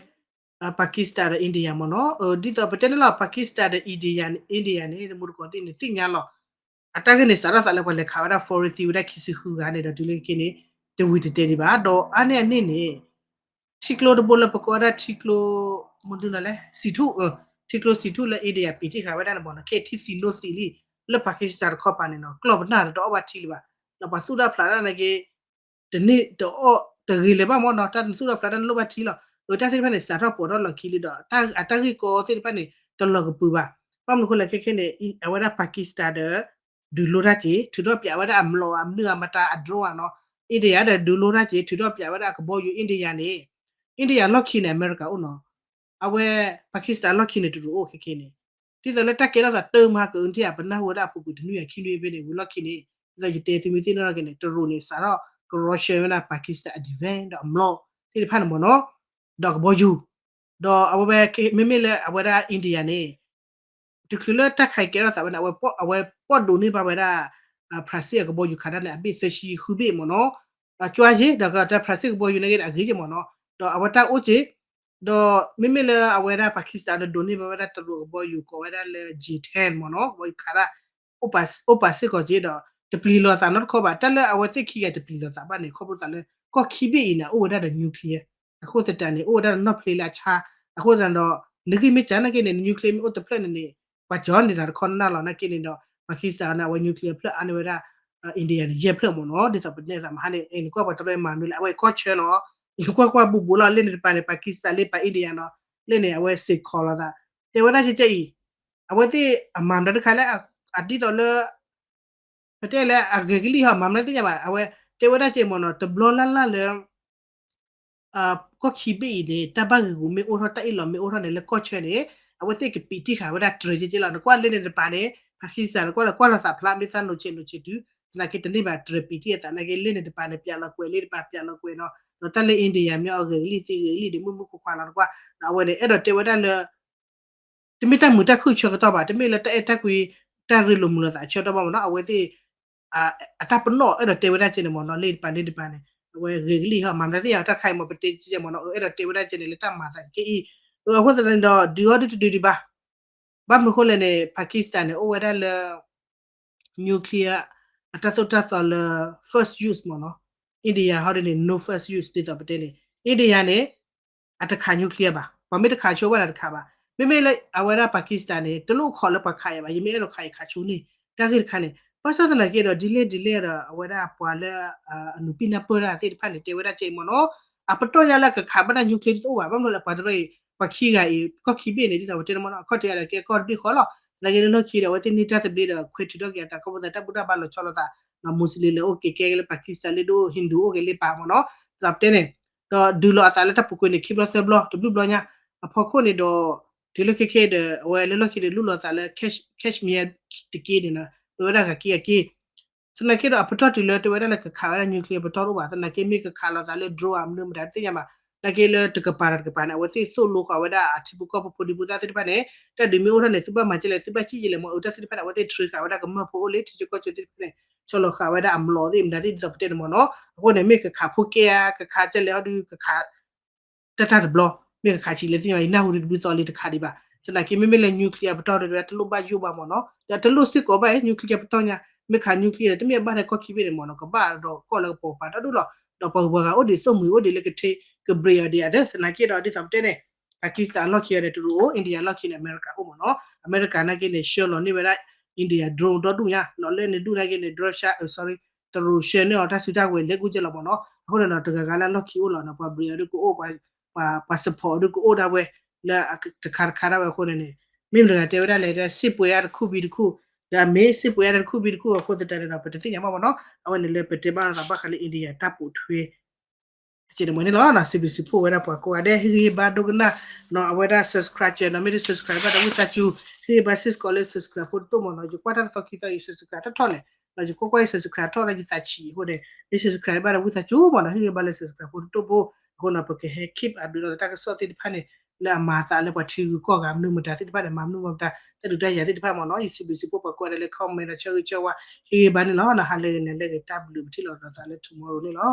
Pakistan ဒီး India မ့ၢ်နီၤ ဒ်သိးပတဲန့ၣ်လီၤ Pakistan ဒီး India န့ၣ် India န့ၣ် တမူတကိးသ့ၣ်န့ၣ် သ့ၣ်ညါလီၤ အတၢ်ဂ့ၢ်န့ၣ် စးထီၣ်သးလၢပှၤလဲၤခးဝဲဒၣ် foreign သံဝဲဒၣ်ခံဆံဃုဂၤန့ၣ်ဒီး တုၤလၢခဲခဲန့ၣ် တဝံၤတတဲာ်ဒံးဘၣ် ဒီးအါန့ၢ်အန့ၣ်န့ၣ် ထံကျိတဘိလၢပကိးဝဲဒၣ်ထံကျိ မနုၤလဲၣ် စံထူၣ် ထံကျိစံထူၣ်လၢ India ပံာ်တံၢ်ဃာ်ဝဲဒၣ်န့ၣ်မ့ၢ်နီၤ ခဲထံသံနိသံလံ လၢ Pakistan တခီပၤန့ၣ်နီၤ ကျီၢ်ပနၢ်ဒီးတအီၣ်ဘၣ်ထံလၢၤဘၣ် ဒီးပှၤသူၣ်တၢ်ဖျးတၢ်န့ၣ်က့ တန့ၢ်တအီၣ်တဂ့ၤလၢၤဘၣ်မ့ၢ်နီၤ တၢ်နသူၣ်တၢ်ဖျးတၢ်နလိၣ်ဘၣ်ထံလီၤ အတၢ်သ့ၣ်တဖၣ်န့ၣ် စးထီၣ်ပိာ်ထီၣ်လီၢ်ခံလံဒီး အတၢ်ဂ့ၢ်ကီသ့ၣ်တဖၣ်န့ၣ် တလီၤကပုာ်ဘၣ် ဘၣ်မနုၤအဃိလဲၣ်ခဲခဲန့ၣ် အဝဲဒၣ် Pakistan ဒီး ဒုးလိတၢ်က့ၤ ထုးထီၣ်ပၠးဝဲဒၣ်အမျိာ်အမနုၤအမတၤအ drone ဧါနီၤ India ဒီးဒုးလိတၢ်က့ၤ ထုးထီၣ်ပၠးဝဲဒၣ်အကဘီယူၤ India န့ၣ် India လီၢ်ခံန့ၣ် အမဲရကၤအိၣ်နီၤ အဝဲ Pakistan လီၢ်ခံန့ၣ် တရူးအိၣ်ခဲခဲန့ၣ် ဒ်သိးလၢတၢ်ကဲထီၣ်သးတၢ်မၤကအိၣ်ထံၣ်ဧါ ပနၢ်ဟူဝဲဒၣ်အပူၤကွံာ်တနွံအခံနွံဖဲန့ၣ် ဝံၤလီၢ်ခံန့ၣ် ဒ်သိးယတဲသုမ့ၢ်သ့ၣ်နီၣ်ထီၣ်က့ၤန့ၣ် တရူးန့ၣ် စးထီၣ်ကရီဆှၢဝဲဒၣ် Pakistan အ defense ဒီးအမျိာ်သ့ၣ်တဖၣ်န့ၣ်မ့ၢ်နီၤ ဒီးကဘီယူၤ ဒီးအဝဲ မ့မ့ၢ်လၢအဝဲဒၣ် India န့ၣ် တချုးလၢတၢ်ခးကဲထီၣ်သးဝဲန့ၣ် အဝဲပီၣ်ဒိးန့ၢ်ဘၣ်ဝဲဒၣ် ဖရၣ်စ့ၣ်အကဘီယူၤခးတၢ်န့ၣ် အဘ့ၣ်သၢဆံဃုဘ့ၣ်မ့ၢ်နီၤ အကွၢ်ယ့ၢ် ဒီးကတၢၢ်ဖရၣ်စ့ၣ်ကဘီယူၤန့ၣ်က့ၤန့ၣ် အဂ့ၤက့ၤမ့ၢ်နီၤ ဒီးအဝဲတၢ်အိၣ်က့ၤ ဒီးမ့မ့ၢ်လၢအဝဲဒၣ် Pakistan န့ၣ် ဒိးန့ၢ်ဘၣ်ဝဲဒၣ်တရူးအကဘီယူၤကိးဝဲဒၣ်လၢ J ten မ့ၢ်နီၤ ကဘီယူၤခးတၢ် အိၣ်ပာ်စ့ၢ်ကီးက့ၤဒီး တပျံၤလိာ်သးနီတခီဘၣ် တၢ်လၢအဝဲသ့ၣ်ခံဂၤတပျံၤလိာ်သးဘၣ်န့ၣ် ခီဖျိသးလၢ ကီၢ်ခံဘ့ၣ်အံၤန့ၣ် အိၣ်ဝဲဒၣ်ဒီး nuclear အဃိသတးန့ၣ် အိၣ်ဝဲဒၣ်ဒီးနီၣ်ဖျ့လၢအဆါ အဃိသတးဒီး နဂံၢ်မ့ၢ်စၢ်နာ်က့န့ၣ် nuclear မ့ၢ်အိၣ်တဖျၢၣ်န့ၣ်န့ၣ် ပှၤကၠီန့ၢ်တၢ်တခီနၢ်လီၤနာ်က့န့ၣ်ဒီး Pakistan န့ၣ် အဝဲ nuclear ဖျၢၣ်အါန့ၢ်ဝဲဒၣ် India န့ၣ် ယဲၢ်ဖျၢၣ်မ့ၢ်နီၤ ဒ်သိးပနဲၣ်သးမဟါန့ၣ် နကွၢ်ပှၤတရၢမၤမနုၤလဲၣ် အဝဲကီၢ်ဆၢနီၤ နကွၢ်ကွၢ်ဘူးဘူးလီၤ လၢန့ၣ်တပၤန့ၣ် Pakistan လၢပာ် India နီၤ လၢန့ၣ် အဝဲစ့ၢ်ကီးလိာ်သး တဲဝဲဒၣ်ကဲကဲအံၤ အဝဲသ့ၣ်အမၤမနုၤတခါလၢ အဒ်သိးလၢ ပတဲလၢအဂ့ၤကလံၢ်ဟီ မၤမနုၤသ့ၣ်ညါဘၣ် အဝဲတဲဝဲဒၣ်ကဲမ့ၢ်နီၤ တဘျီလၢ်လၢ်လၢ ကီၢ်ခံဘ့ၣ်အံၤန့ၣ် တၢ်ဘၣ်ဂ့ၢ်ဂူၤမ့ၢ်အိၣ်ထီၣ် တၢ်အ့ၣ်လိာ်မ့ၢ်အိၣ်ထီၣ်န့ၣ် လၢကီၢ်ဆၢန့ၣ် အဝဲသ့ၣ်ကပံာ်တံၢ်ဃာ်ဝဲဒၣ်တြဲၤကဲကဲလီၤ နကွၢ်လၢန့ၣ်တပၤန့ၣ် Pakistan နကွၢ်လၢကွၢ်လိာ်သးဖျါ မ့ၢ်သးနိးဆဲးနိးဆဲးတုၤ သနာ်က့တန့ၢ်ဘၣ်တြဲၤပံာ်တံၢ်အသးနာ်က့လၢန့ၣ်တပၤန့ၣ် ပၠးလီၤကွဲးလၢတပၤပၠးလီၤကွဲးနီၤ ဒီးတၢ်လၢ India မ့ၢ်အဂ့ၤကလံၢ်သ့ဂ့ၤကလံၢ်ဒီး မုၢ်မုၢ်ခွါခွါလီၤနကွၢ် ဒီးအဝဲန့ၣ် အဲၣ်ဒိးတဲဝဲဒၣ်လၢ တမ့ၢ်တၢ်မုာ်တၢ်ခုၣ်ဆၢကတီၢ်ဘၣ် တမ့ၢ်လၢတၢ်အဲၣ်တၢ်ကွံ တၢ်ရ့လိာ်မုာ်လိာ်သးအဆၢကတီၢ်ဘၣ်မ့ၢ်နီၤ အဝဲသ့ၣ် အတၢ်ပနီၣ်အဲၣ်ဒိးတဲဝဲဒၣ်ကဲန့ၣ်မ့ၢ်နီၤ လၢတပၤလၢတပၤန့ၣ် အဝဲဂ့ၤကလံၢ်ဟီ မၤမနုၤသ့ၣ်ညါတၢ်တခါအံၤမ့ၢ် ပတဲကဲမ့ၢ်နီၤ အဲၣ်ဒိးတဲဝဲဒၣ်ကဲန့ၣ် လၢတၢ်မၤသးကဲအံၤ အဃိသတးန့ၣ်ဒီး ဒုးအီၤဒုတဒုးဒံးဘၣ် ဘၣ်မနုၤအဃိလဲၣ်န့ၣ် Pakistan န့ၣ် အိၣ်ဝဲဒၣ်လၢ nuclear အတၢ်သိၣ်တၢ်သီလၢ first use မ့ၢ်နီၤ India ဟီဒ်န့ၣ် no first use ဒ်သိးပတဲန့ၣ် India န့ၣ် အတခး nuclear ဘၣ် ပှၤမ့ၢ်တခးဆိဝဲဒၣ်တခးဘၣ် မ့မ့ၢ်လၢအဝဲဒၣ် Pakistan န့ၣ် တလိၣ်ခီၣ်လၢပှၤခးယၤဘၣ် ယမ့ၢ်အဲၣ်ဒိးခးယခးဆိန့ၣ် တၢ်ဂ့ၢ်တခါန့ၣ် ဘၣ်ဆၣ်သနာ်က့ဒီး ဒ်လဲၣ်ဒ်လဲၣ်ဒီး အဝဲဒၣ်ပှၤလၢ အနုာ်ပံၢ်နၢ်ပၢၢ်တၢ်သ့ၣ်တဖၣ်န့ၣ် တဲဝဲဒၣ်ကဲအံၤမ့ၢ်နီၤ အပတီၢ်ညါလၢကခးဘၣ်တၢ် nuclear တအိၣ်ဘၣ် ဘၣ်မနုၤလဲၣ် ပှၤတရၢအံၤ ပှၤခံဂၤအံၤ ကီၢ်ခံဘ့ၣ်န့ၣ် ဒ်သိးပတဲန့ၣ်မ့ၢ်နီၤ အခီၣ်ထံးအါဒီးကဲကီၢ်တဘ့ၣ်ဃီလီၤ သနာ်က့လၢလီၢ်ခံဒီး အဝဲသ့ၣ်န့ၢ်တၢ်သဘျ့ဒီး ခွဲးထုးထီၣ်က့ၤအသး ခီဖျိသးတၢ်ဘူၣ်တၢ်ဘါလီၤဆီလိာ်သး Muslim လဲၤအိၣ်က့ၤ ကဲလၢ Pakistan လၢဒိၣ် Hindu အိၣ်က့ၤလၢပာ်မ့ၢ်နီၤ ဒ်သိးပတဲန့ၣ် ဒီးဒုးလီၤအသးလၢတၢ်ပူၤကွံာ်န့ၣ် ခံဘျီသၢဘျီ တဘျုးဘျီညါ အဖီခိၣ်န့ၣ်ဒီး တုၤလၢခဲခဲဒီး အဝဲလၢလီၢ်ခံဒီး လူလီၤသးလၢ Kashmir တက့ၢ်န့ၣ်နီၤ ပဝဲဒၣ်ဂၤက့ဂၤက့ သနာ်က့ဒီးအပတီၢ်တုၤလၢတဲဝဲဒၣ်လၢကခးဝဲဒၣ် nuclear ပတီၢ်တအိၣ်ဘၣ် သနာ်က့မ့ၢ်ကခးလိာ်သးလၢ drone ဧါ မနုၤမတၤတသ့ၣ်ညါဘၣ် သနာ်က့လၢတကပၤတကပၤန့ၣ် အဝဲသ့ၣ်သိၣ်လိဃာ်ဝဲဒၣ်အထံဖိကီၢ်ဖိ ဖိဒံဖိသၣ်သ့ၣ်တဖၣ်န့ၣ် တၢ်ဒုးမ့ၢ်အိၣ်ထီၣ်န့ၣ် သုဘၣ်မၤကဲလဲၣ် သုဘၣ်စံၣ်ကဲလဲၣ် မ့ၢ်အတၢ်သ့ၣ်တဖၣ်န့ၣ် အဝဲသ့ၣ် train ဃာ်ဝဲဒၣ်ကမျၢၢ်ဖိအိၣ်လၢထံဆၢကီၢ်ဆၢသ့ၣ်တဖၣ်န့ၣ် ဆီလီၤဃာ်ဝဲဒၣ်အမျိာ်သ့ၣ်မတၤသ့ၣ် ဒ်သိးပတဲန့ၣ်မ့ၢ်နီၤ အဃိန့ၣ် မ့ၢ်ကခးဖိကဲဧါ ကခးကဲလဲၣ် ဟီဒုးကခး တၢ်တၢ်တဘျီ မ့ၢ်ကခးဆံးလဲၣ်သ့ၣ်ညါ ယနၢ်ဟူဒုးတဘျုးသီလံတခါဒံးဘၣ် သနာ်က့မ့မ့ၢ်လၢ nuclear ပတီၢ်ဒီး တလိၣ်ဘၣ်ယိၣ်ဘၣ်မ့ၢ်နီၤ ဒီးတလိၣ်စ့ၢ်ကီးဘၣ် nuclear ပတီၢ်ညါ မ့ၢ်ခး nuclear ဒီး တမ့ၢ်အဘၣ်ထဲကီၢ်ခံဘ့ၣ်န့ၣ်မ့ၢ်နီၤ ကဘၣ်ဒီးကီၢ်လၢကပီၤပၤတၢ်ဒူၣ်လီၤ ဒီးပှၤဂုၤပှၤဂၤအိၣ်ဒံးသိၣ်မှံၤအိၣ်ဒံးလၢကထ့ ကဘျံးအီၤဒံးအသး သနာ်က့ဒီး ဒ်သိးပတဲန့ၣ် Pakistan အလီၢ်ခံန့ၣ် တရူးအိၣ် India အလီၢ်ခံန့ၣ် အမဲရကၤအိၣ်မ့ၢ်နီၤ အမဲရကၤနာ်က့န့ၣ် ဆှၢလီၤန့ၢ်ဝဲဒၣ် India drone ဒီဒူၣ်ညါ လၢန့ၣ်ဒူၣ်နာ်က့န့ၣ် Russia sorry တရူးဆှၢန့ၢ်အီၤတၢ်စုတၢ်ဝဲၤလဲၤကူၣ်ကဲလီၤမ့ၢ်နီၤ အဃိန့ၣ်ဒီး တဂၤဂၤလၢအလီၢ်ခံအိၣ်လီၤနီၤ ပှၤဘျံးအီၤဒုးကအိၣ် ပှၤ support အီၤဒုးကအိၣ်ဒၣ်ဝဲ လၢတခါတခါဒၣ်ဝဲအဃိန့ၣ်န့ၣ် မ့မ့ၢ်တဂၤတဲဝဲဒၣ်လဲၣ် ဒီးစစ်ပွဲအတခုပြီးတခု, ဒီးအမ့ၢ်စစ်ပွဲအတခုပြီးတခုအဃိသတးန့ၣ်ဒီး ပတသ့ၣ်ညါဘၣ်မ့ၢ်နီၤ, အဝဲန့ၣ်လၢပတဲဘၣ်သးဘၣ်ဃးလၢ India တၢ်ပိာ်ထွဲ တကဲးန့ၣ်မ့ၢ်န့ၣ်လီၤနီၤ, စံးဘျုးစံးဖှိၣ်ဝဲဒၣ်ပှၤကိးဂၤဒဲး ဟ့ၣ်ဂံၢ်ဟ့ၣ်ဘါဒိကနၣ်နီၤ, အဝဲဒၣ် subscribe နီၤ, မ့ၢ်တ subscribe ဘၣ်ဒီးဝံသးစူၤ ဟ့ၣ်ဂံၢ်ဟ့ၣ်ဘါ စ့ၢ်ကီးလၢ subscribe ဖိတတိၢ်မ့ၢ်နီၤ, ယကွၢ်တၢ်တသီခံသီအံၤ subscribe ထီၣ်ထီၣ်န့ၣ်, ဒီးယကွၢ်ကွၢ်အံၤ subscribe ထီၣ်ဒီးယသးဆံးအဃိန့ၣ်, မ့ၢ် subscribe ဘၣ်ဒီးဝံသးစူၤမ့ၢ်နီၤ, ဟ့ၣ်ဂံၢ်ဟ့ၣ်ဘါလၢ subscribe ဖိတတိၢ်ဖိ, အဃိနီၤ ပကဟဲ keep update လီၤတၢ်ကစီၣ်သ့ၣ်တဖၣ်န့ၣ် လၢအမၤအသးလၢပှၤထံဂုၤကီၢ်ဂၤ မနုၤမတၤသ့ၣ်တဖၣ်န့ၣ် မၤမနုၤမတၤ တၢ်ဒုးတၢ်ယၤသ့ၣ်တဖၣ်မ့ၢ်နီၤ, ယစံးဘျုးစံးဖှိၣ်ပှၤကိးဂၤဒဲးလၢ comment ဒီးဆၢဂ့ၤဆၢဝါ ဟ့ၣ်ဂံၢ်ဟ့ၣ်ဘါန့ၣ်လီၤနီၤ, ဟါလၢဂ့ၤန့ၣ်လၢဂ့ၤ တၢ်ဘျုး ပထံၣ်လိာ်သးလၢ tomorrow န့ၣ်လီၤ.